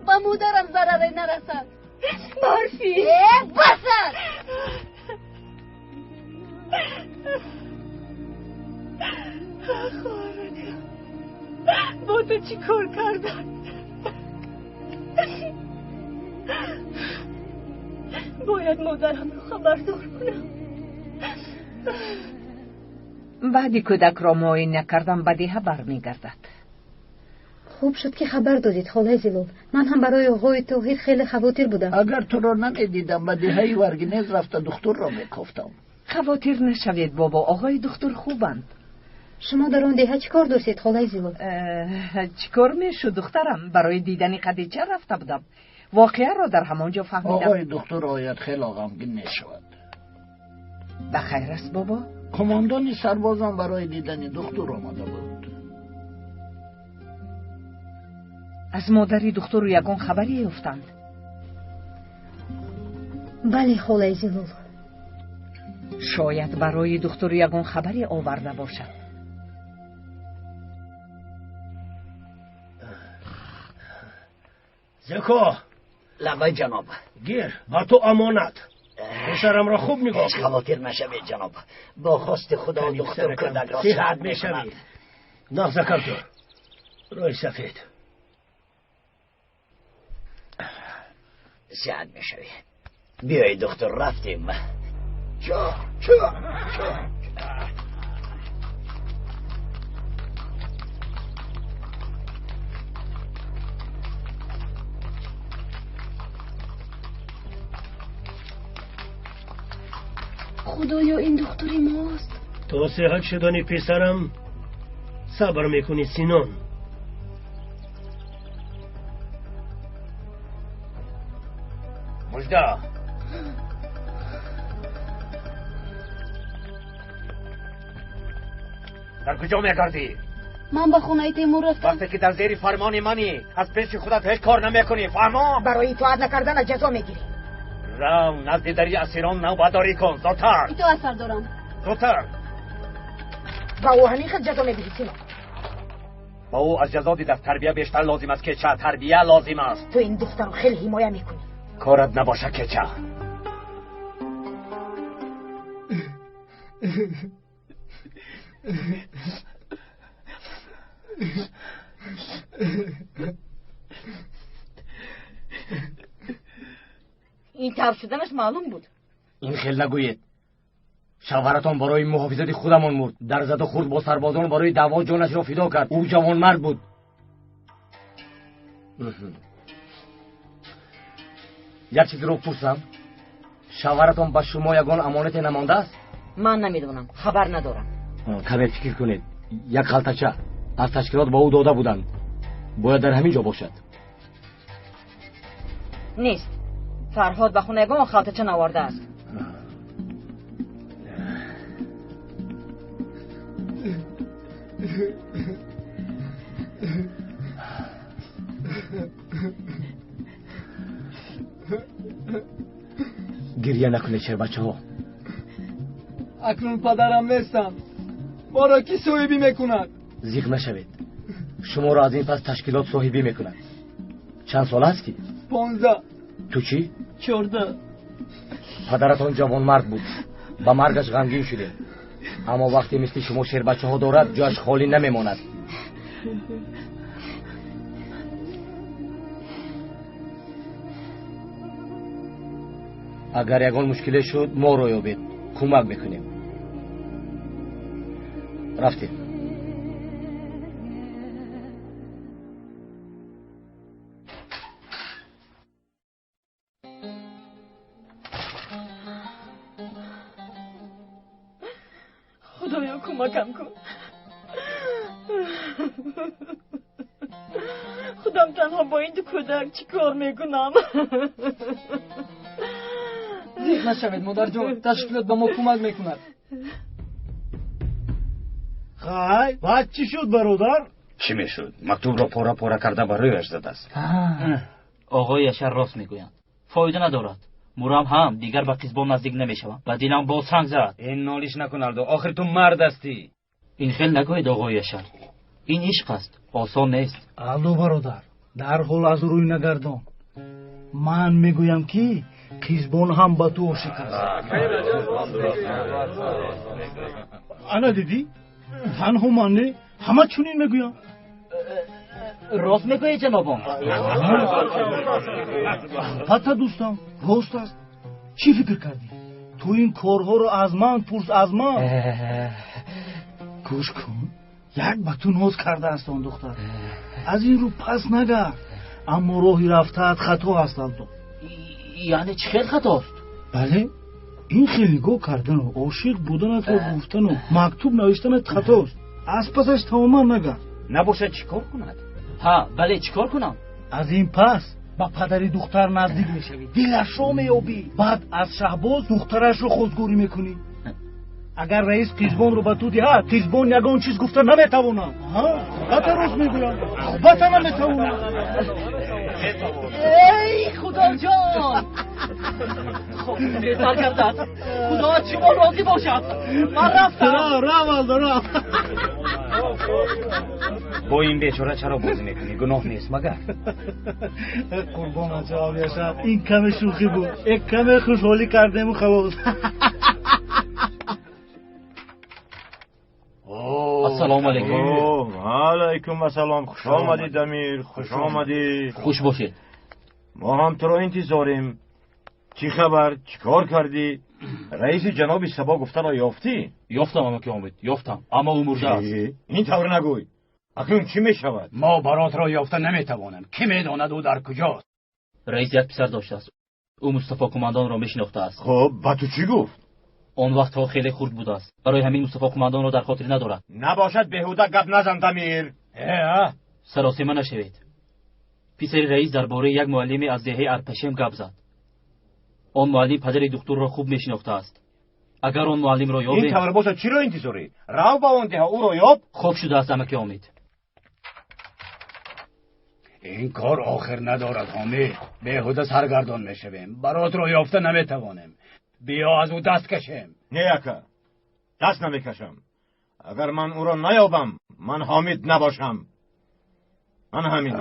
ба модарам зараре нарасад. Барфин. Э, бас аст. Хоҳаракам, бо ту чӣ кор карданд? Бояд модарамро хабардор кунам. Баъди кӯдакро муоина кардан ба деҳа бармегардад. Хуб шуд, ки хабар додед, холаи Зилол. Ман ҳам барои оғои Тоҳир хеле хавотир будам. Агар туро намедидам, ба деҳаи Варгинез рафта духтурро мекофтам. Хавотир нашавед, бобо, оғои духтур хубанд. Шумо дар он деҳа чӣ кор доштед, холаи Зилол? Чӣ кор мешуд, духтарам? Барои дидани Хадича рафта будам. Воқеаро дар ҳамон ҷо фаҳмидам. Оғои духтур ояд, хело ғамгин мешавад. Ба хайр аст, бобо? Командони сарбозон барои дидани духтур омада буд. Аз модари духтуру ягон хабаре ёфтанд? Бале, холаи Зилол. Шояд барои духтуру ягон хабаре оварда бошад. Зеко! Лабай, ҷаноб. Гир, ба ту амонат. Писарамро хуб нигоҳ кун. Ҳеҷ хавотир нашавед, ҷаноб. Бо хости Худо духтур кӯдакро сиҳат мешавӣ. Нағзакам ту. Рӯи сафед. Сиҳат мешавӣ. Биёед, духтур, рафтем. Чо, чо, чо. Худоё, ин духтури мост. То сиҳат шудани писарам сабр мекунӣ, Синон. Мужда! Дар куҷо мегардӣ? Ман ба хонаи Темур рафтам. Вақте ки дар зери фармони манӣ, аз пеши худат ҳеҷ кор намекунӣ, фаҳмо? Барои итоат накарданат ҷазо мегирӣ. Рав назди дари асирон навбатдорӣ кун, зудтар. Итоат, сардорам. Зудтар. Ба ӯ ҳамин хел ҷазо медиҳӣ, Синон? Ба ӯ аз ҷазо дида тарбия бештар лозим аст, кеча, тарбия лозим аст. Ту ин духтарро хеле ҳимоя мекунӣ. Корат набоша, кеча. Ин тавр шуданаш маълум буд. Ин хел нагӯед. Шавҳаратон барои муҳофизати худамон мурд. Дар заду хурд бо сарбозон барои даъво ҷонашро фидо кард. Ӯ ҷавонмард буд. Як чизро пурсам, шавҳаратон ба шумо ягон амонате намондааст? Ман намедонам, хабар надорам. Каме фикр кунед. Як халтача аз ташкилот ба ӯ дода буданд. Бояд дар ҳамин ҷо бошад. Нест. Фарҳод ба хона ягон халтача наовардааст. Гирья накунед, шербачаҳо. Акнун падарам нестам. Моро кӣ соҳибӣ мекунад? Зиқ нашавед. Шуморо аз ин пас ташкилот соҳибӣ мекунад. Чанд сола ҳастӣ? 15. Ту чӣ? 14. Падаратон ҷавонмард буд. Ба маргаш ғамгин шудем. Аммо вақте мисли шумо шербачаҳо дорад, ҷояш холӣ намемонад. Агар ягон мушкиле шуд, моро ёбед, кӯмак мекунем. Рафтем. Худоё, кӯмакам кун. Худам танҳо бо ин ду кӯдак чӣ кор мекунам? Зиқ нашавед, модарҷон, ташкилот ба мо кӯмак мекунад. Хай, баъд чӣ шуд, бародар? Чӣ мешуд? Мактубро пора-пора карда ба рӯяш задааст. Оғои Яшар рост мегӯянд. Фоида надорад. Мурам ҳам дигар ба қизбон наздик намешавам. Ба дилам боз санг зад. Ин нолиш накун, Алдо. Охир ту мард ҳастӣ. Ин хел нагӯед, оғои Яшар. Ин ишқ аст, осон нест. Алдо бародар, дарҳол аз рӯй нагардон. Ман мегӯям, ки қизбон ҳам ба ту ошиқ аст. Ана дидӣ? Танҳо ман не, ҳама чунин мегӯянд. Рост мегӯед, ҷанобон? Албатта, дӯстам, рост аст. Чӣ фикр кардӣ? Ту ин корҳоро аз ман пурс, аз ман. Гӯш кун, як ба ту ноз кардааст он духтар. Аз ин рӯ пас нагард. Аммо роҳи рафтаат хато аст, Алдо. Яъне чӣ хел хатост? Бале, ин хел нигоҳ кардану ошиқ буданатро гуфтану мактуб навиштанат хатост. Аз пасаш тамоман нагард. Набошад чӣ кор кунад? Ҳа, бале, чӣ кор кунам? Аз ин пас ба падари духтар наздик мешавӣ, дилашро меёбӣ, баъд аз Шаҳбоз духтарашро хостгорӣ мекунӣ. Агар раис Қизбонро ба ту диҳад, Қизбон ягон чиз гуфта наметавонад. Албатта рост мегӯям, албатта наметавонад. Эй Худоҷон, хоб беҳтар гардад. Худо аз шумо розӣ бошад. Ман рафтам. Рав, Алдо, рав. Бо ин бечора чаро бозӣ мекунӣ? Гуноҳ нест магар? Қурбонат ҷавоб яшад. Ин каме шӯхӣ буд, як каме хушҳолӣ кардему халос. Ассалому алайкум. Ва алайкум ассалом. Хуш омадӣ, Дамир, хуш омадӣ. Хуш бошед. Мо ҳам туро интизорем. Чӣ хабар? Чӣ кор кардӣ? Раиси ҷаноби Сабо гуфтаро ёфтӣ? Ёфтам, амаки Омид, ёфтам, аммо ӯ мурда аст. Ин тавр нагӯй. Акнун чӣ мешавад? Мо баротро ёфта наметавонем. Кӣ медонад ӯ дар куҷост? Раис як писар доштааст. Ӯ Мустафо командонро мешинохтааст. Хуб, ба ту чӣ гуфт? Он вақтҳо хеле хурд будааст. Барои ҳамин Мустафо командонро дар хотир надорад. Набошад беҳуда гап назан, Дамир. Саросема нашавед. Писари раис дар бораи як муаллиме аз деҳаи Арпашем гап зад. Он муаллим падари духтурро хуб мешинохтааст. Агар он муаллимро ёбем... Ин тавр бошад чиро интизорӣ? Рав ба он деҳа, ӯро ёб. Хоб шудааст, амаки Омид. Ин кор охир надорад, Ҳомид. Беҳуда саргардон мешавем. Баротро ёфта наметавонем. Биё аз ӯ даст кашем. Не, ака, даст намекашам. Агар ман ӯро наёбам, ман Ҳомид набошам. Ман ҳамин.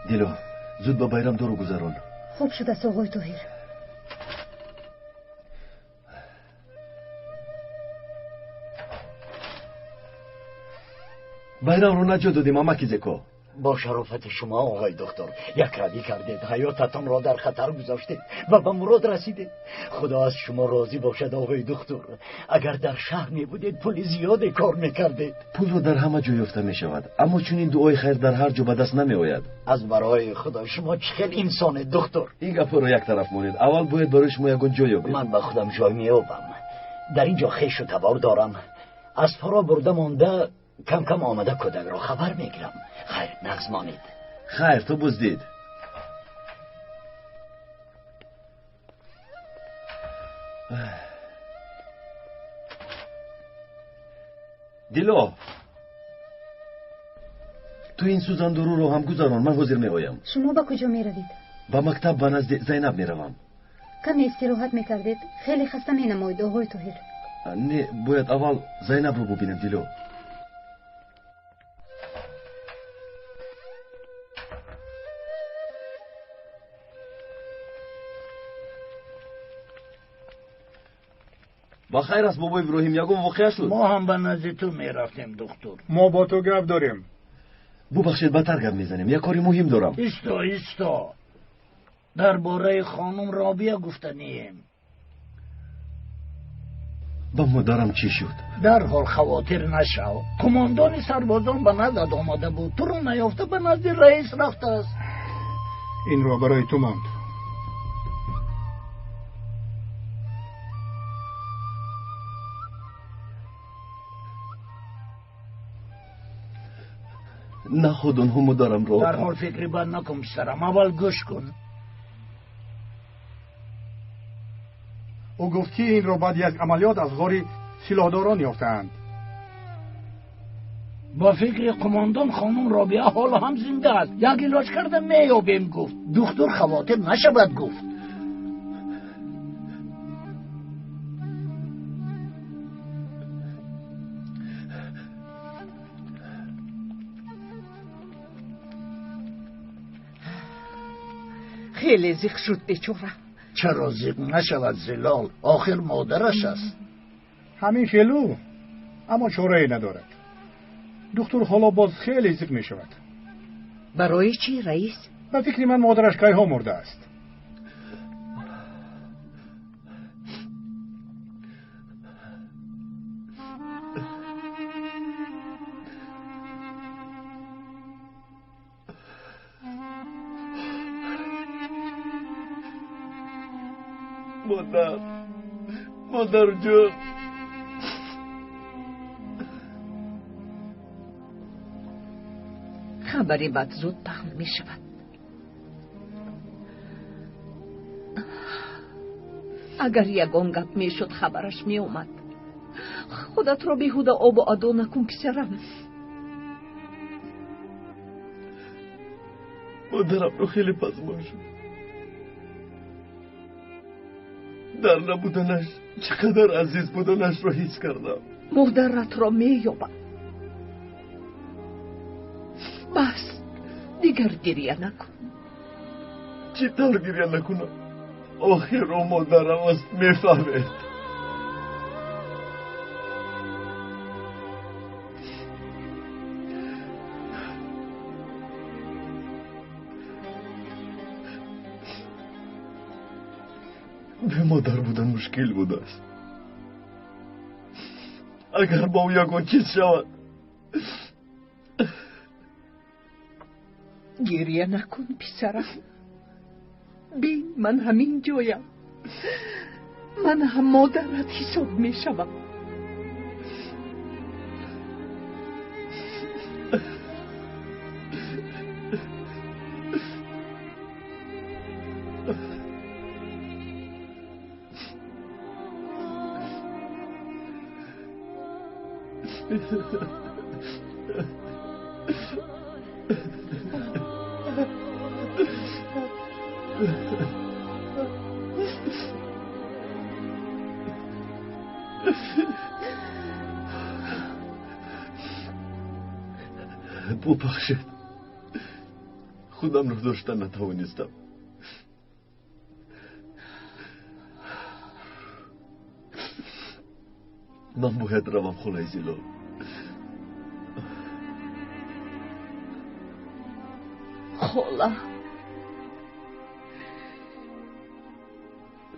Дило, зуд ба Байрам дору гузарон. Хуб шудааст, оғои Тоҳир. Байрамро наҷот додем, амаки Зеко. Бо шарофати шумо, оғои доктор, як равӣ кардед, ҳаётатонро дар хатар гузоштед ва ба мурод расидед. Худо аз шумо розӣ бошад, оғои доктор. Агар дар шаҳр мебудед, пули зиёде кор мекардед. Пулро дар ҳама ҷо ёфта мешавад, аммо чунин дуои хайр дар ҳар ҷо ба даст намеояд. Аз барои Худо, шумо чӣ хел инсонед, доктор. Ин гапҳоро як тараф монед. Аввал бояд барои шумо ягон ҷой ёбем. Ман ба худам ҷой меёбам. Дар ин ҷо хешу табор дорам. Аз фаро бурда монда кам кам омада кӯдакро хабар мегирам. Хайр, нағз монед. Хайр, ту буздид. Дило, ту ин сӯзандоруро ҳам гузарон, ман ҳозир меоям. Шумо ба куҷо меравед? Ба мактаб ба назди Зайнаб меравам. Каме истироҳат мекардед, хеле хаста менамоед, оғои Тоҳир. Не, бояд аввал Зайнабро бубинам, Дило. Ба хайр аст, бобо Иброҳим, ягон воқеа шуд? Мо ҳам ба назди ту мерафтем, духтур. Мо бо ту гап дорем. Бубахшед, баъдтар гап мезанем. Як кори муҳим дорам. Исто, исто. Дар бораи хонум Робия гуфтанием. Ба модарам чӣ шуд? Дарҳол хавотир нашав. Кумондони сарбозон ба наздат омада буд. Туро наёфта ба назди раис рафтааст. Инро барои ту монд. Наход онҳо модарамро. Дарҳол фикри бад накун, писарам. Аввал гӯш кун. Ӯ гуфт, ки инро баъди як амалиёт аз ғори силоҳдорон ёфтаанд. Ба фикри қумондон хонум Робиа ҳоло ҳам зинда аст. Як илоҷ карда меёбем, гуфт. Духтур хавотир нашавад, гуфт. Хеле зиқ шуд бечора. Чаро зиқ нашавад, Зилол? Охир модараш аст. Ҳамин хелу, аммо чорае надорад. Духтур ҳоло боз хеле зиқ мешавад. Барои чӣ, раис? Ба фикри ман модараш кайҳо мурдааст. Модар, модарҷон. Хабари бад зуд паҳн мешавад. Агар ягон гап мешуд, хабараш меомад. Худатро беҳуда обу адо накун, писарам. Модарамро хеле пазмон шуд. Дар набуданаш чӣ қадар азиз буданашро ҳис кардам. Модаратро меёбам. Бас, дигар гиря накун. Чӣ тавр гиря накунам? Охир ӯ модарам аст, мефаҳмед. Бемодар будан мушкил будааст. Агар бо ӯ ягон чиз шавад. Гиря накун, писарам. Бин, ман ҳамин ҷоям. Ман ҳам модарат ҳисоб мешавам. Бубахшед, худамро дошта натавонистам. Ман бояд равам хонаи Зилол. Хола,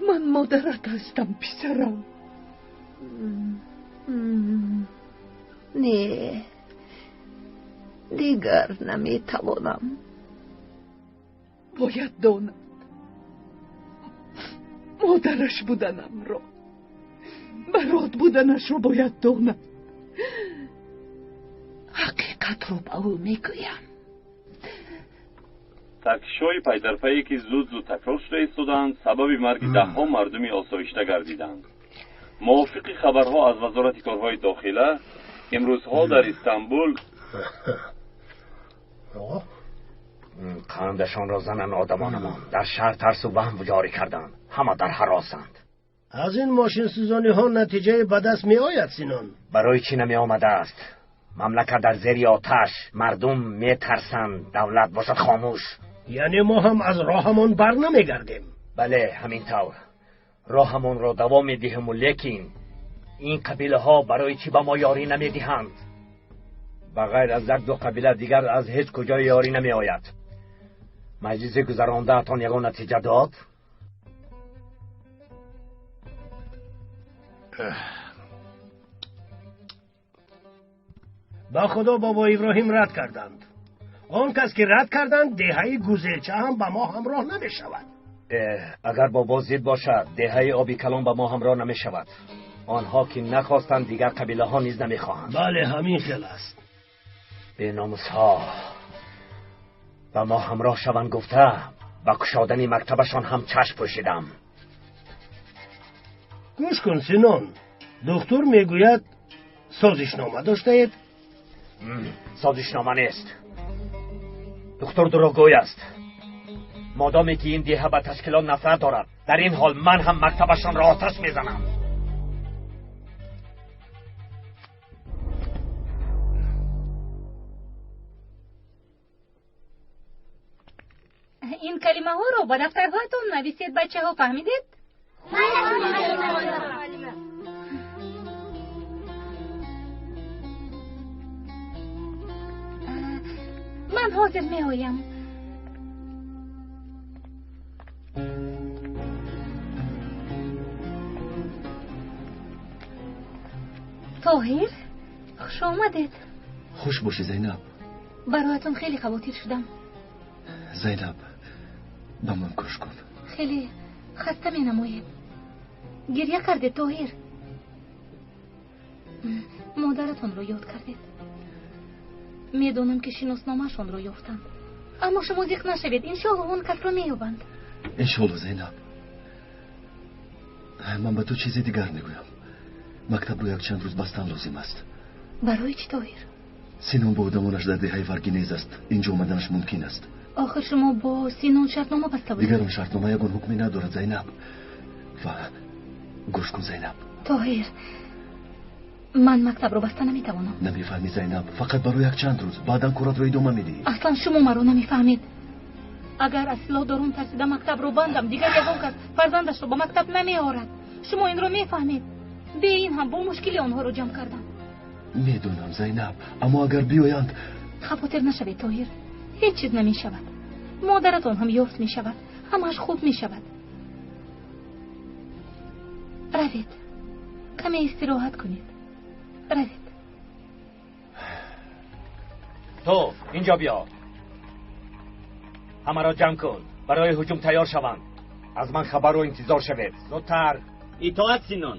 ман модарат ҳастам, писарам. Не, дигар наметавонам. Бояд донад модараш буданамро, барот буданашро бояд донад. Ҳақиқатро ба ӯ мегӯям. Таркишҳои пайдарпайе ки зуд-зуд такрор шуда истодаанд, сабаби марги даҳҳо мардуми осоишта гардиданд. Мувофиқи хабарҳо аз Вазорати корҳои дохила, имрӯзҳо дар Истанбул қандашонро зананд одамонамон. Дар шаҳр тарсу ваҳм ҷорӣ карданд. Ҳама дар ҳаросанд. Аз ин мошинсӯзониҳо натиҷае ба даст меояд, Синон? Барои чӣ намеомадааст? Мамлакат дар зери оташ, мардум метарсанд, давлат бошад хомӯш. Яъне мо ҳам аз роҳамон бар намегардем? Бале, ҳамин тавр. Роҳамонро давом медиҳему, лекин ин қабилаҳо барои чӣ ба мо ёрӣ намедиҳанд? Ба ғайр аз як-ду қабила дигар аз ҳеҷ куҷо ёрӣ намеояд. Маҷлиси гузарондаатон ягон натиҷа дод? Ба худо бобо Иброҳим рад карданд. Он кас ки рад карданд, деҳаи Гузелча ҳам ба мо ҳамроҳ намешавад. Агар бобо зид бошад, деҳаи Оби Калон ба мо ҳамроҳ намешавад. Онҳо ки нахостанд, дигар қабилаҳо низ намехоҳанд. Бале, ҳамин хел аст. Беномусҳо ба мо ҳамроҳ шаванд гуфта, ба кушодани мактабашон ҳам чашм пӯшидам. Гӯш кун, Синон, духтур мегӯяд созишнома доштаед? Созишнома нест. Духтур дурӯғгӯй аст. Модоме ки ин деҳа ба ташкилот нафрат дорад, дар ин ҳол ман ҳам мактабашонро оташ мезанам. Ин калимаҳоро ба дафтарҳоятон нависед, бачаҳо, фаҳмидед? Ман ҳозир меоям. Тоҳир, хуш омадед. Хуш бошӣ, Зайнаб. Бароятон хеле хавотир шудам. Зайнаб, ба ман гӯш кун. Хеле хаста менамоед. Гирья кардед, Тоҳир. Модаратонро ёд кардед. Медонам, ки шиносномаашонро ёфтанд. Аммо шумо зиқ нашавед, иншоалло он касро меёбанд. Иншоалло, Зайнаб. Ман ба ту чизи дигар мегӯям. Мактабро якчанд рӯз бастан лозим аст. Барои чӣ, Тоҳир? Синон бо одамонаш дар деҳаи Варгинез аст. Инҷо омаданаш мумкин аст. Охир шумо бо Синон шартнома баста будед. Дигар он шартнома ягон ҳукме надорад, Зайнаб. Ва гӯш кун, Зайнаб. Тоҳир, ман мактабро баста наметавонам. Намефаҳмӣ, Зайнаб, фақат барои якчанд рӯз, баъдан коратро идома медиҳӣ. Аслан шумо маро намефаҳмед. Агар аз силоҳдорон тарсида мактабро бандам, дигар ягон кас фарзандашро ба мактаб намеорад. Шумо инро мефаҳмед. Бе ин ҳам бо мушкили онҳоро ҷамъ кардам. Медонам, Зайнаб, аммо агар биёянд. Хавотир нашавед, Тоҳир, ҳеҷ чиз намешавад. Модаратон ҳам ёфт мешавад, ҳамааш хуб мешавад. Равед, каме истироҳат кунед. Равед. Ту инҷо биё, ҳамаро ҷамъ кун, барои ҳуҷум тайёр шаванд. Аз ман хабарро интизор шавед. Зудтар. Итоат, Синон.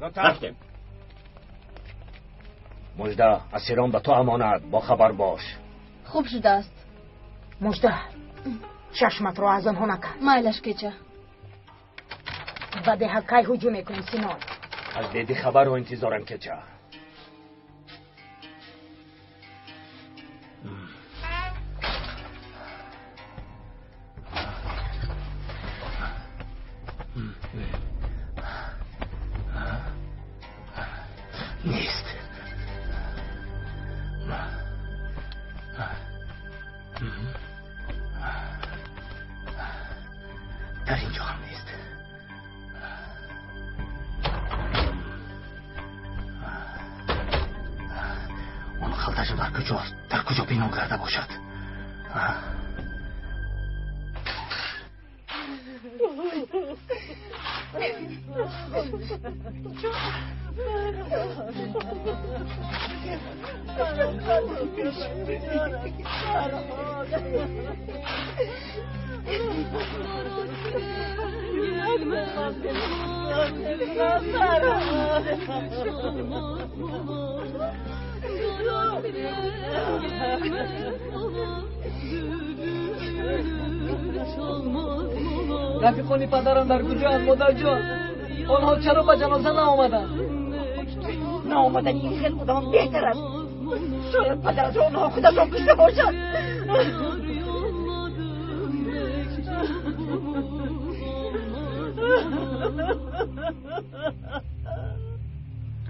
Зудтар. Рафтем. Мужда, асирон ба ту амонат, бохабар бош. Хуб шудааст. Мужда, чашматро аз онҳо накан. Майлаш, кеча. Ба деҳа кай ҳуҷум мекунем, Синон? Аз беди хабарро интизорам, кеча. Нест. Дар инҷо ҳам нест. Он халташа дар куҷост? Дар куҷо пинҳон карда бошад? Рафиқони падарам дар куҷоянд, модарҷон? Онҳо чаро ба ҷаноза наомаданд? Наомадани ин хел одамон беҳтар аст. Шояд падаратро онҳо худашон кушта бошанд.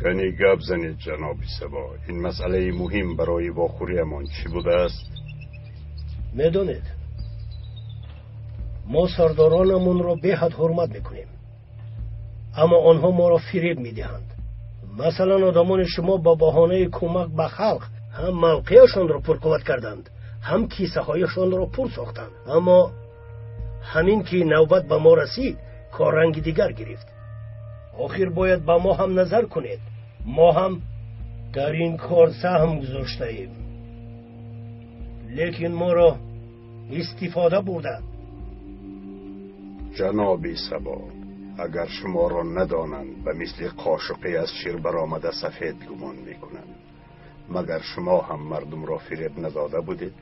Кани гап занед, ҷаноби Сабо. Ин масъалаи муҳим барои вохӯриямон чӣ будааст? Медонед, мо сардоронамонро беҳад ҳурмат мекунем, аммо онҳо моро фиреб медиҳанд. Масалан, одамони шумо ба баҳонаи кӯмак ба халқ ҳам мавқеашонро пурқувват карданд, ҳам кисаҳояшонро пур сохтанд. Аммо ҳамин ки навбат ба мо расид, кор ранги дигар гирифт. Охир бояд ба мо ҳам назар кунед. Мо ҳам дар ин кор саҳм гузоштаем, лекин моро истифода бурданд. Ҷаноби Сабо, агар шуморо надонанд, ба мисли қошуқе аз шир баромада сафед гумон мекунанд. Магар шумо ҳам мардумро фиреб надода будед?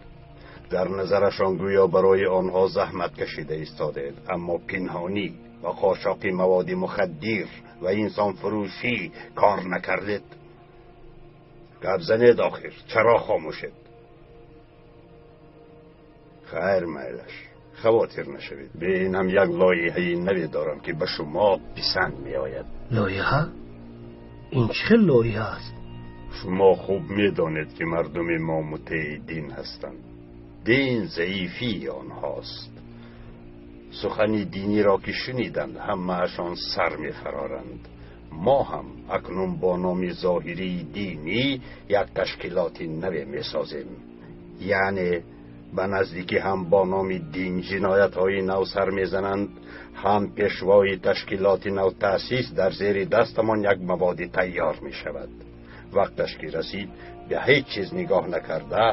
Дар назарашон гӯё барои онҳо заҳмат кашида истодед, аммо пинҳонӣ ва қочоқи маводи мухаддир ва инсонфурӯшӣ кор накардед. Гап занед охир, чаро хомӯшед? Хайр, майлаш, хавотир нашавед. Бе ин ҳам як лоиҳаи наве дорам, ки ба шумо писанд меояд. Лоиҳа? Ин чӣ хел лоиҳа аст? Шумо хуб медонед, ки мардуми мо мутеи дин ҳастанд. Дин заифии онҳост. Сухани диниро ки шуниданд, ҳамаашон сар мефароранд. Мо ҳам акнун бо номи зоҳирии динӣ як ташкилоти наве месозем. Яъне ба наздикӣ ҳам бо номи дин ҷиноятҳои нав сар мезананд, ҳам пешвои ташкилоти навтаъсис дар зери дастамон як маводи тайёр мешавад. Вақташ ки расид, ба ҳеҷ чиз нигоҳ накарда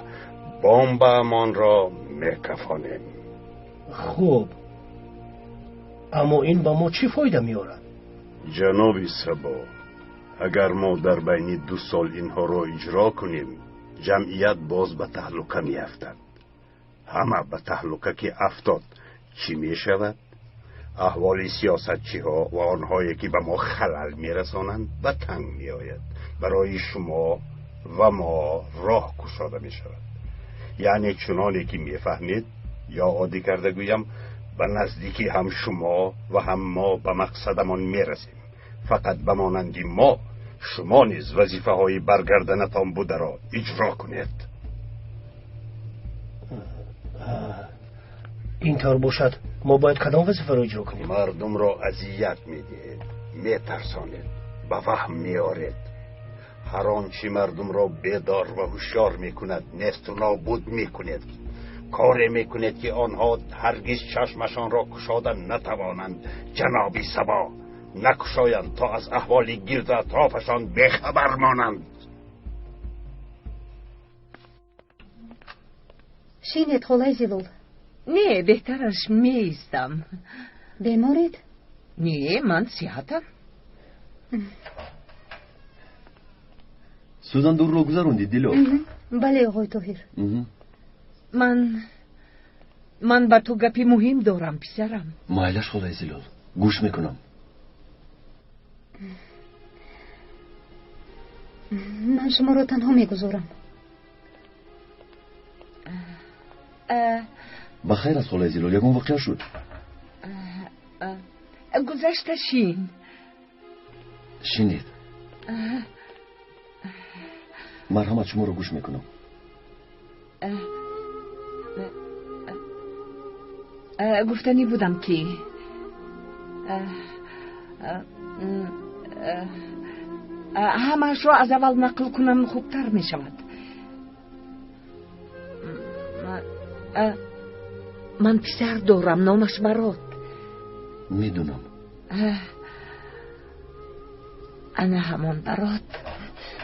бомбаамонро мекафонем. Хуб, аммо ин ба мо чӣ фоида меорад? Ҷаноби Сабо, агар мо дар байни 2 сол инҳоро иҷро кунем, ҷамъият боз ба таҳлука меафтад. Ҳама ба таҳлука ки афтод, чӣ мешавад? Аҳволи сиёсатчиҳо ва онҳое ки ба мо халал мерасонанд ба танг меояд. Барои шумо ва мо роҳ кушода мешавад. Яъне чуноне ки мефаҳмед, ё оддӣ карда гӯям, ба наздикӣ ҳам шумо ва ҳам мо ба мақсадамон мерасем. Фақат ба монанди мо шумо низ вазифаҳои баргарданатон бударо иҷро кунед. Ин тавр бошад, мо бояд кадом вазифаро иҷро кунем? Мардумро азият медиҳед, метарсонед, ба ваҳм меоред. Ҳар он чи мардумро бедор ва ҳушёр мекунад, несту нобуд мекунед. Коре мекунед ки онҳо ҳаргиз чашмашонро кушода натавонанд. Ҷаноби Сабо, накушоянд то аз аҳволи гирду атрофашон бехабар монанд. Шинед, холаи Зилол. Не, беҳтараш меистам. Беморед? Не, ман сиҳатам. Сӯзандурро гузарондӣ, Дило? Бале, оғои Тоҳир. Ман ба ту гапи муҳим дорам, писарам. Майлаш, холаи Зилол, гӯш мекунам. Ман шуморо танҳо мегузорам. Ба хайр аст, холаи Зилол, ягон воқеа шуд? Гузашта шин. Шинед. Марҳамат, шуморо гӯш мекунам. Гуфтанӣ будам ки ҳамаашро аз аввал нақл кунам хубтар мешавад. Ман писар дорам, номаш Барот. Медунам. Ана ҳамон Барот.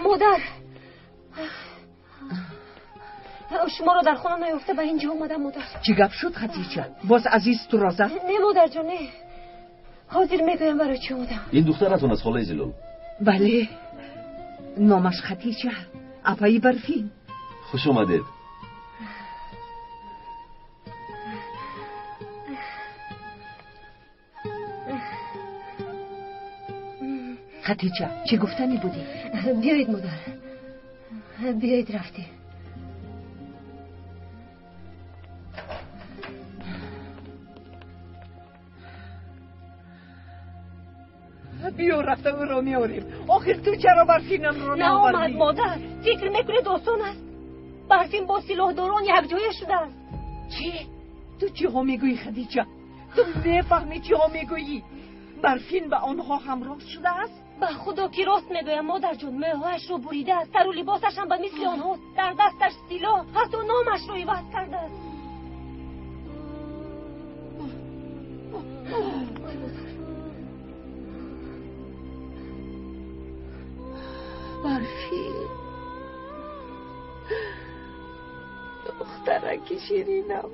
Модар, шуморо дар хона наёфта ба ин ҷо омадам, модар. Чӣ гап шуд, Хатича? Боз Азиз туро зад? Не, модарҷон, не. Ҳозир мегӯям барои чӣ омадам. Ин духтаратон аст, холаи Зилол? Бале, номаш Хатича, апаи Барфин. Хуш омадед. Хатича, чӣ гуфтанӣ будӣ? Биёед, модар, биёед, рафтем. Биё, рафта ӯро меорем. Охир ту чаро Барфинамро наовардӣ? Наомад, модар. Фикр мекунед осон аст? Барфин бо силоҳдорон якҷоя шудааст. Чӣ? Ту чиҳо мегӯӣ, Хадича? Ту мефаҳмӣ чиҳо мегӯӣ? Барфин ба онҳо ҳамроҳ шудааст? Ба худо ки рост мегӯям, модарҷон. Мӯйҳояшро буридааст, сару либосашам ба мисли онҳост, дар дасташ силоҳ, ҳатто номашро иваз кардааст. Барфин, духтараки ширинам,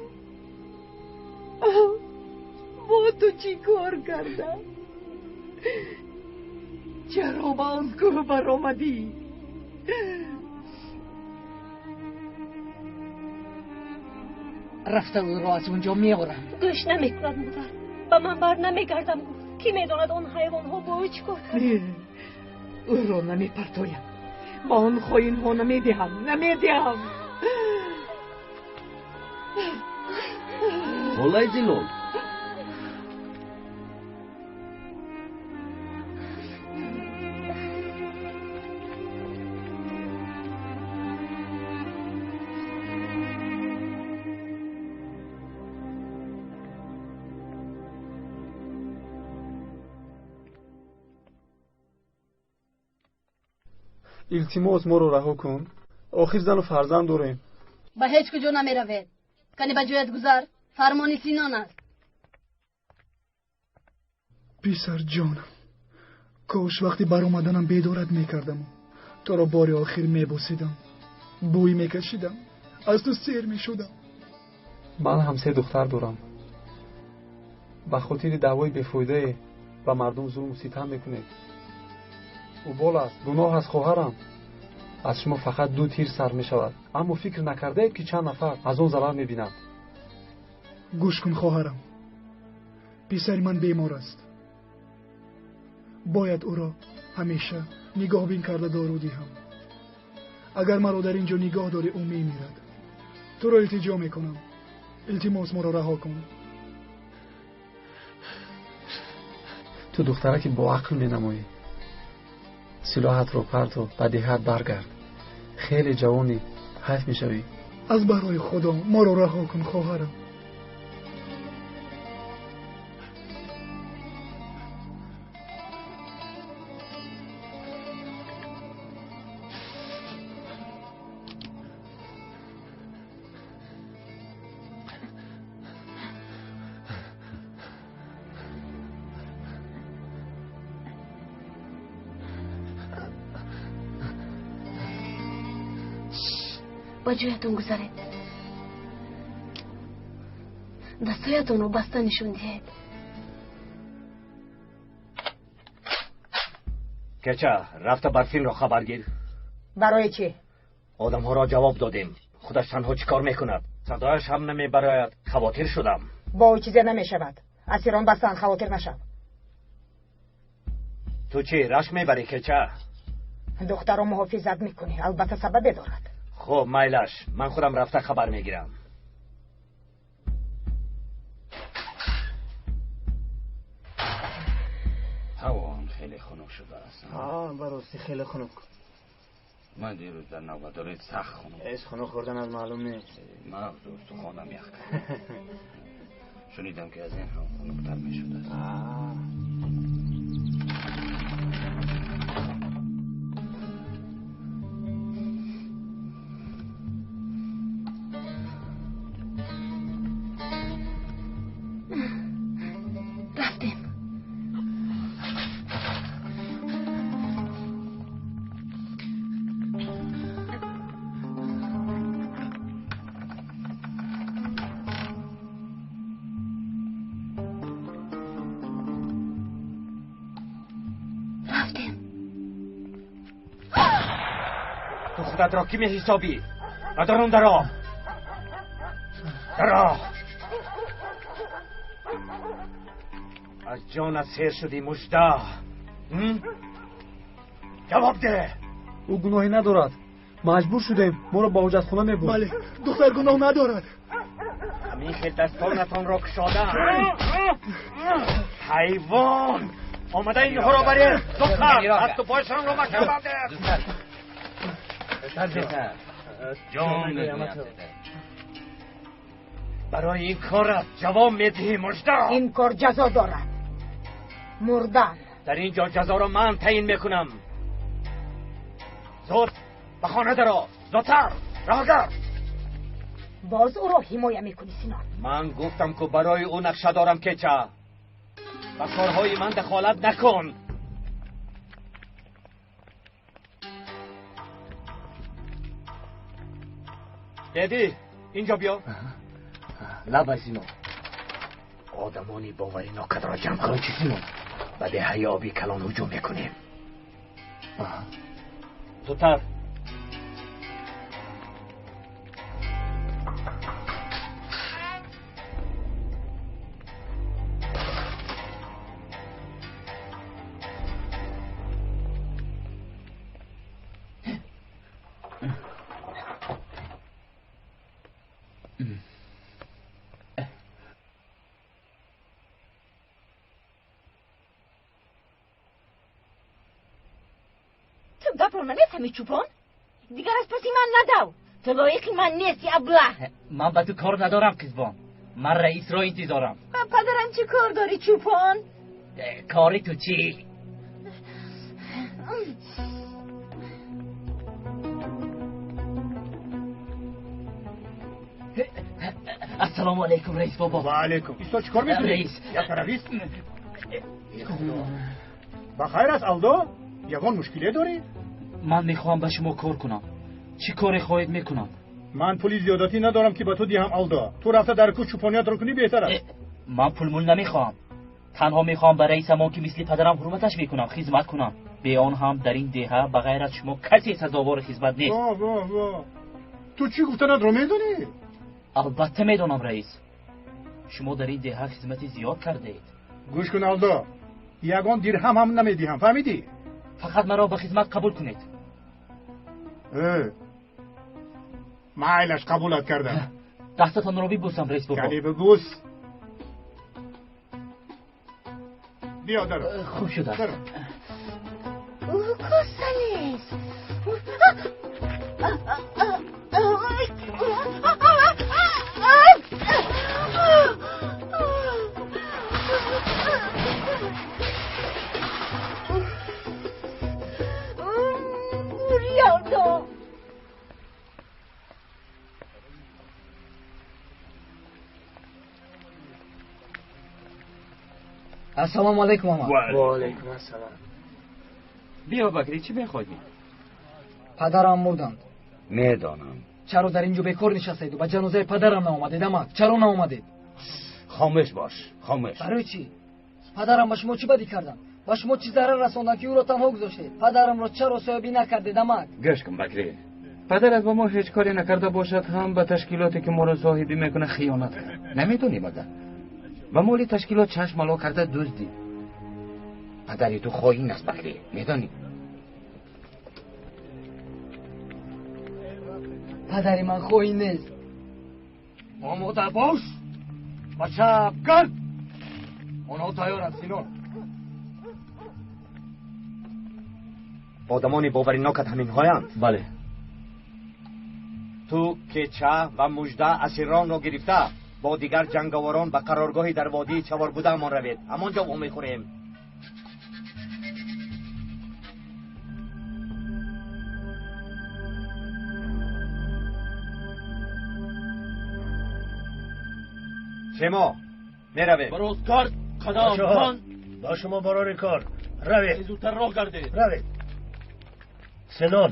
бо ту чӣ кор кардам? Чаро ба он кӯҳ баромадӣ? Рафта ӯро аз он ҷо меорам. Гӯш намекунад, модар. Ба ман бар намегардам гуфт. Кӣ медонад он ҳайвонҳо бо ӯ чӣ кор карданд? Ӯро намепартоям, ба он хоинҳо намедиҳам, намедиҳам. Холаи Зилол, илтимос моро раҳо кун. Охир зану фарзанд дорем. Ба ҳеҷ куҷо намеравед. Кани ба ҷоят гузар, фармони Синон аст. Писарҷонам, кош вақти баромаданам бедорат мекардаму туро бори охир мебусидам, бӯй мекашидам, аз ту сер мешудам. Ман ҳам 3 духтар дорам. Ба хотири даъвои бефоидае Ба мардум зулму ситам мекунед. Убол аст, гуноҳ аст, хоҳарам. Аз шумо фақат 2 тир сар мешавад, аммо фикр накардаед, ки чанд нафар аз он зарар мебинанд. Гӯш кун, хоҳарам, писари ман бемор аст. Бояд ӯро ҳамеша нигоҳбин карда дору диҳам. Агар маро дар ин ҷо нигоҳ дорӣ, ӯ мемирад. Туро илтиҷо мекунам, илтимос, моро раҳо кун. Ту духтараки боақл менамоӣ. Силоҳатро партов, ба деҳат баргард. Хеле ҷавонӣ, ҳайф мешавӣ. Аз барои Худо моро раҳо кун, хоҳарам. Ба ҷоятон гузаред, дастҳоятонро баста нишон диҳед. Кеча, рафта Барфинро хабар гир. Барои чӣ? Одамҳоро ҷавоб додем. Худаш танҳо чӣ кор мекунад? Садояш ҳам намебарояд. Хавотир шудам. Бо ӯ чизе намешавад. Асирон бастанд, хавотир нашав. Ту чӣ, рашк мебарӣ, Кеча? Духтарро муҳофизат мекунӣ, албатта сабабе дорад. Хуб, майлаш, ман худам рафта хабар мегирам. Ҳаво ҳам хеле хунук шудааст. Ба ростӣ хеле хунук. Ман дирӯз дар навбатдорӣ сахт хунук. Эс хунук хӯрдан аз маълум нест. Мағзу устухонам ях кард. Шунидам, ки аз ин ҳам хунуктар мешудааст. Худатро ки меҳисобӣ? Ба дарун даро, даро. Аз ҷонат сер шудӣ, мужда. Ҷавоб деҳ. Ӯ гуноҳе надорад. Маҷбур шудем, моро ба ҳоҷатхона мебурд. Бале, духтар гуноҳ надорад. Ҳамин хел дастонатонро кушодам. Ҳайвон! Омада инҳоро баред. Зудтар, дасту пойшонро маҳкам бандед. Барои ин корат ҷавоб медиҳӣ, мужда. Ин кор ҷазо дорад, мурдан. Дар ин ҷо ҷазоро ман таъин мекунам. Зуд ба хона даро, зудтар, роҳгард. Боз ӯро ҳимоя мекунӣ, Синон? Ман гуфтам, ку барои ӯ нақша дорам, Кеча. Ба корҳои ман дахолат накун. Деди, инҷо биё. Лабай, Синон. Одамони боварӣ нокадро ҷамъ кун, чӣ, Синон? Ба деҳаи оби калон ҳуҷум мекунем. Зудтар. Гапро намефаҳмӣ, чӯпон? Дигар аз паси ман надав. Ту лоиқи ман нести, аблаҳ. Ман ба ту кор надорам, Қизбон. Ман раисро интизорам. Ба падарам чӣ кор дорӣ, чӯпон? Кори ту чӣ? Ассалому алайкум, раис бобо. Ва алайкум. Исо, чӣ кор мекунӣ? Раис. Як тарафист? Ба хайр аст, Алдо? Ягон мушкиле дорӣ? Ман мехоҳам ба шумо кор кунам. Чӣ коре хоҳед, мекунам. Ман пули зиёдатӣ надорам, ки ба ту диҳам, Алдо. Ту рафта дар кӯ чӯпониятро кунӣ беҳтар аст. Ман пулмул намехоҳам. Танҳо мехоҳам ба раисамон, ки мисли падарам ҳурматаш мекунам, хизмат кунам. Бе он ҳам дар ин деҳа ба ғайр аз шумо касе сазовори хизмат нест. Во, во, во. Ту чӣ гуфтанатро медонӣ? Албатта медонам, раис. Шумо дар ин деҳа хизмати зиёд кардаед. Гӯш кун, Алдо, ягон дирҳам ҳам намедиҳам, фаҳмидӣ? Фақат маро ба хизмат қабул кунед. Майлаш, қабулат кардам. Дастатонро бибӯсам, раис бобо. Кани бибӯс. Биё, даро. Хуб шудааст. Косалес. Риалдо. Ассалому алайкум, ама. Ва алайкум ассалом. Биё, Бакрӣ, чӣ мехоҳӣ? Падарам мурданд. Медонам. Чаро дар инҷо бекор нишастаеду ба ҷанозаи падарам наомадед, амак? Чаро наомадед? Хомӯш бош, хомӯш. Барои чӣ? Падарам ба шумо чӣ бадӣ карданд? Ба шумо чӣ зарар расонданд, ки ӯро танҳо гузоштед? Падарамро чаро соҳибӣ накардед, амак? Гӯш кун, Бакрӣ. Падарат ба мо ҳеҷ коре накарда бошад ҳам, ба ташкилоте, ки моро соҳибӣ мекунад, хиёнат кард. Намедонӣ магар? Ба моли ташкилот чашм ало карда дуздид. Падари ту хоин аст, Бакрӣ, медонӣ? Падари ман хоин нест. Омода бош ва чап гард. Онҳо тайёранд, Синон. Одамони боваринокат ҳаминҳоянд? Бале. Ту кеча ва мужда асиронро гирифта бо дигар ҷанговарон ба қароргоҳи дар водии Чаворбудаамон равед. Ҳамон ҷо вомехӯрем. Шемо, меравем. Барозкард, қадам кан. Ба шумо барори кор. Равед. Зудтар роҳ гардед. Равед. Синон,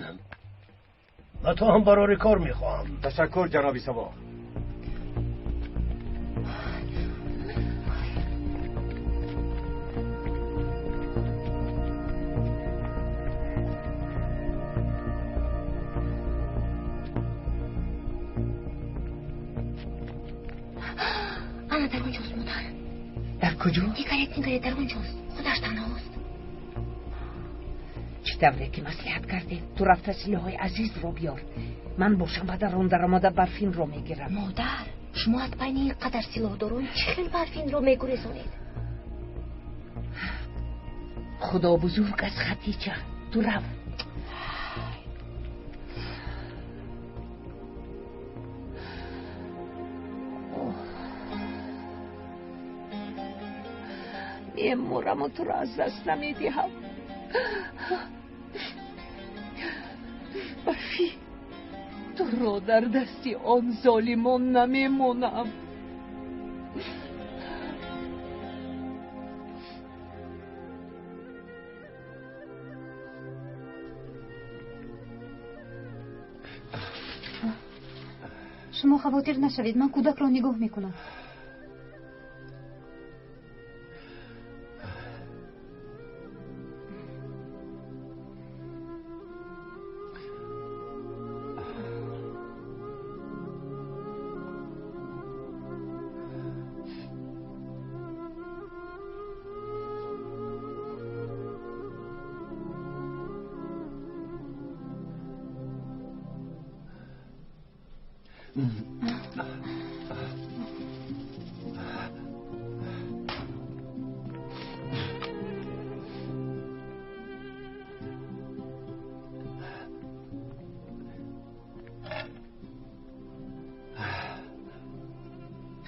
ба ту ҳам барори кор мехоҳам. Ташаккур, ҷаноби Сабо. Ана дар он ҷост, модар. Дар куҷо? Нигаред, нигаред, дар он ҷост. Худаш танҳост. Чӣ тавре ки маслиҳат кардем, ту рафта силоҳҳои Азизро биёр. Ман бошам ба дарун даромада Барфинро мегирам. Модар, шумо аз байни ин қадар силоҳдорон чӣ хел Барфинро мегурезонед? Худо бузург аст, Хатича. Ту рав. Мемураму туро аз даст намедиҳам. Барфи, туро дар дасти он золимон намемонам. Шумо хавотир нашавед, ман кӯдакро нигоҳ мекунам.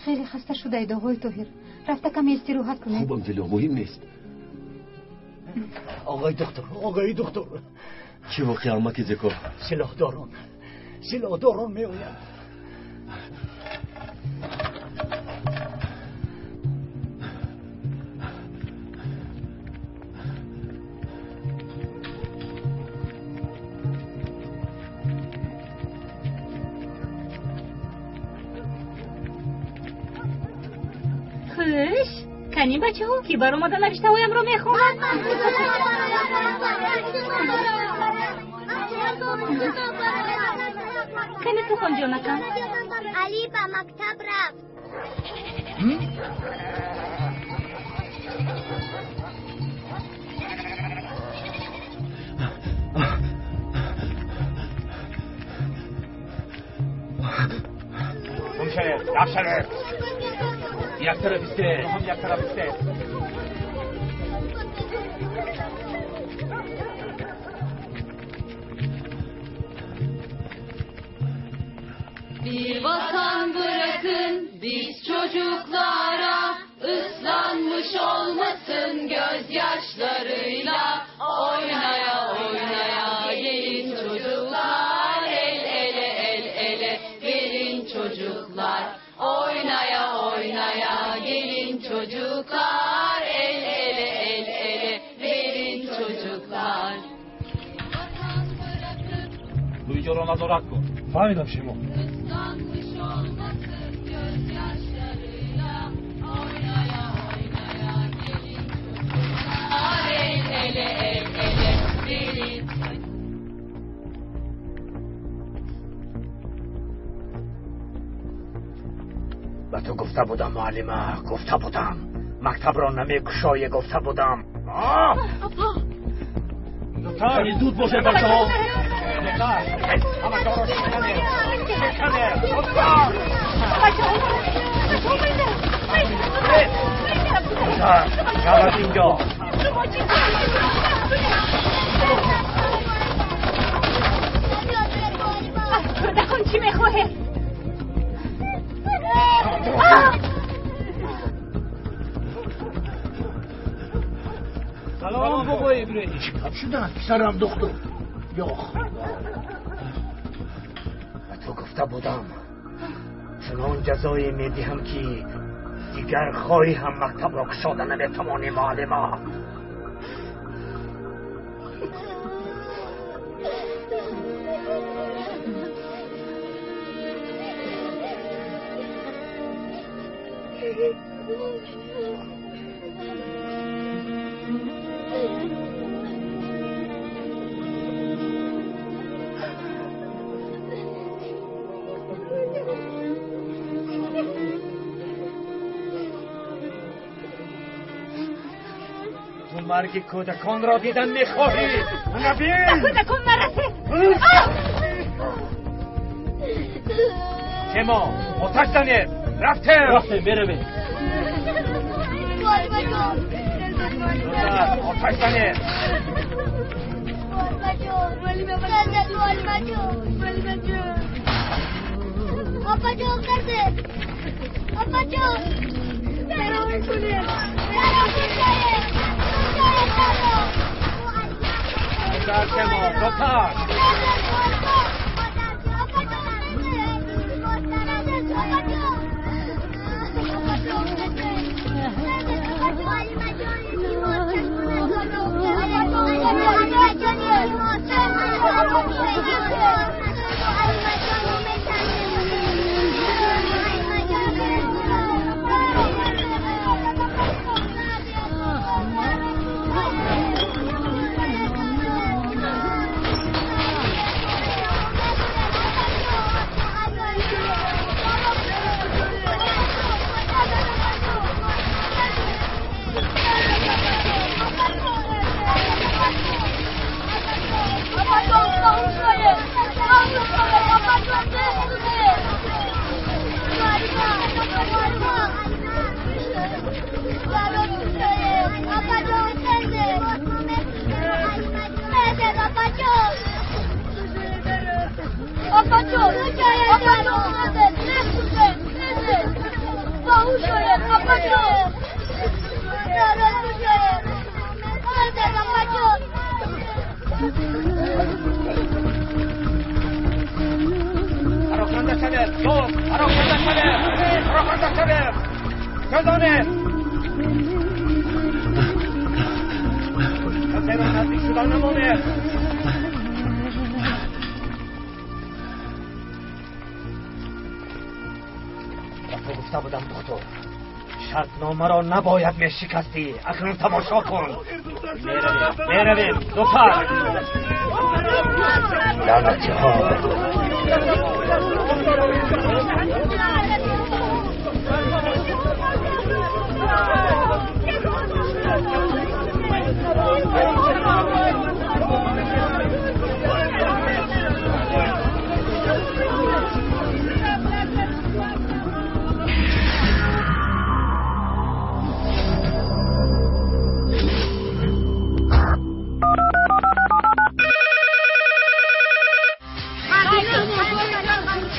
Хеле хаста шудаед, оғои Тоҳир. Рафта каме истироҳат кунед. Хубам, Зило, муҳим нест. Оғои доктор, оғои доктор. Чӣ воқеа, амаки Зеко? Силоҳдорон, силоҳдорон меоянд. Хуш, Кани бачаҳо, ки баромада навиштаҳоямро мехонад? Кани ту хон, ҷонакам. Али ба мактаб рафт. Гум шавед, даф шавед. Як тараф истед, ҳам як тараф истед. Bir vatan bırakın biz çocuklara, ıslanmış olmasın gözyaşlarıyla. Oynaya oynaya gelin çocuklar, el ele el ele gelin çocuklar. Oynaya oynaya gelin çocuklar, el ele el ele verin çocuklar. Bu иҷоро назорат кун. Фаҳмидам шумо. Islanmış olmasın gözyaşlarıyla. Oynaya oynaya gelin çocuklar, el ele el ele verin. Ба ту гуфта будам, муаллима, гуфта будам. Мактабро намекушоӣ, гуфта будам. Кани зуд бошед, бачаҳо. Ҳама ҷоро шикане, шикане. Шавад инҷо. Аз кӯдакон чӣ мехоҳед? Салом, бобои Иброҳим. Чӣ гап шудааст, писарам духтур? Ё Худо! Ба ту гуфта будам, чунон ҷазое медиҳам, ки дигар хоҳӣ ҳам мактабро кушода наметавонӣ, муаллима. Ту марги кӯдаконро дидан мехоҳӣ? Набин! Ба кӯдакон нарасед! Шемо, оташ занед! Рафтем! Рафтем, меравем. Оташ занед! Апаҷон карде! Апаҷон! Даро мекунем! Даро кушоед! Кушоед даро! Зудтар, Шемо, зудтар! Пароканда шавед, зуд! Пароканда шавед! Пароканда шавед! Тезонед! Касеро наздик шуда намонед! Ба ту гуфта будам, духтур, Шартномаро набояд мешикастӣ. Акнун тамошо кун. Меравем, зудтар. Лаънатиҳо.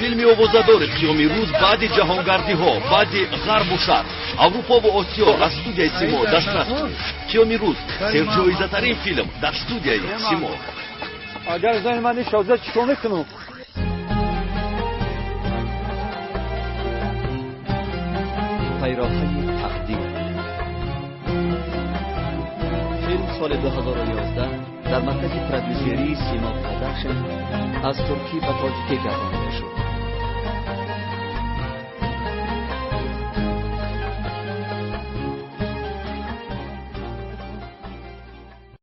Филми овозадори қиёми рӯз баъди ҷаҳонгардиҳо, баъди ғарбу шарқ, Аврупову Осиё аз студияи Симо дастрас кунед. Қиёми рӯз серҷоизатарин филм дар студияи Симо. Агар зани ман ишоза чикор мекунам? Пайроҳаи тақдир. Филм соли 2011 дар маркази продюсерии Симо Продакшн аз туркӣ ба тоҷикӣ гардонида шуд.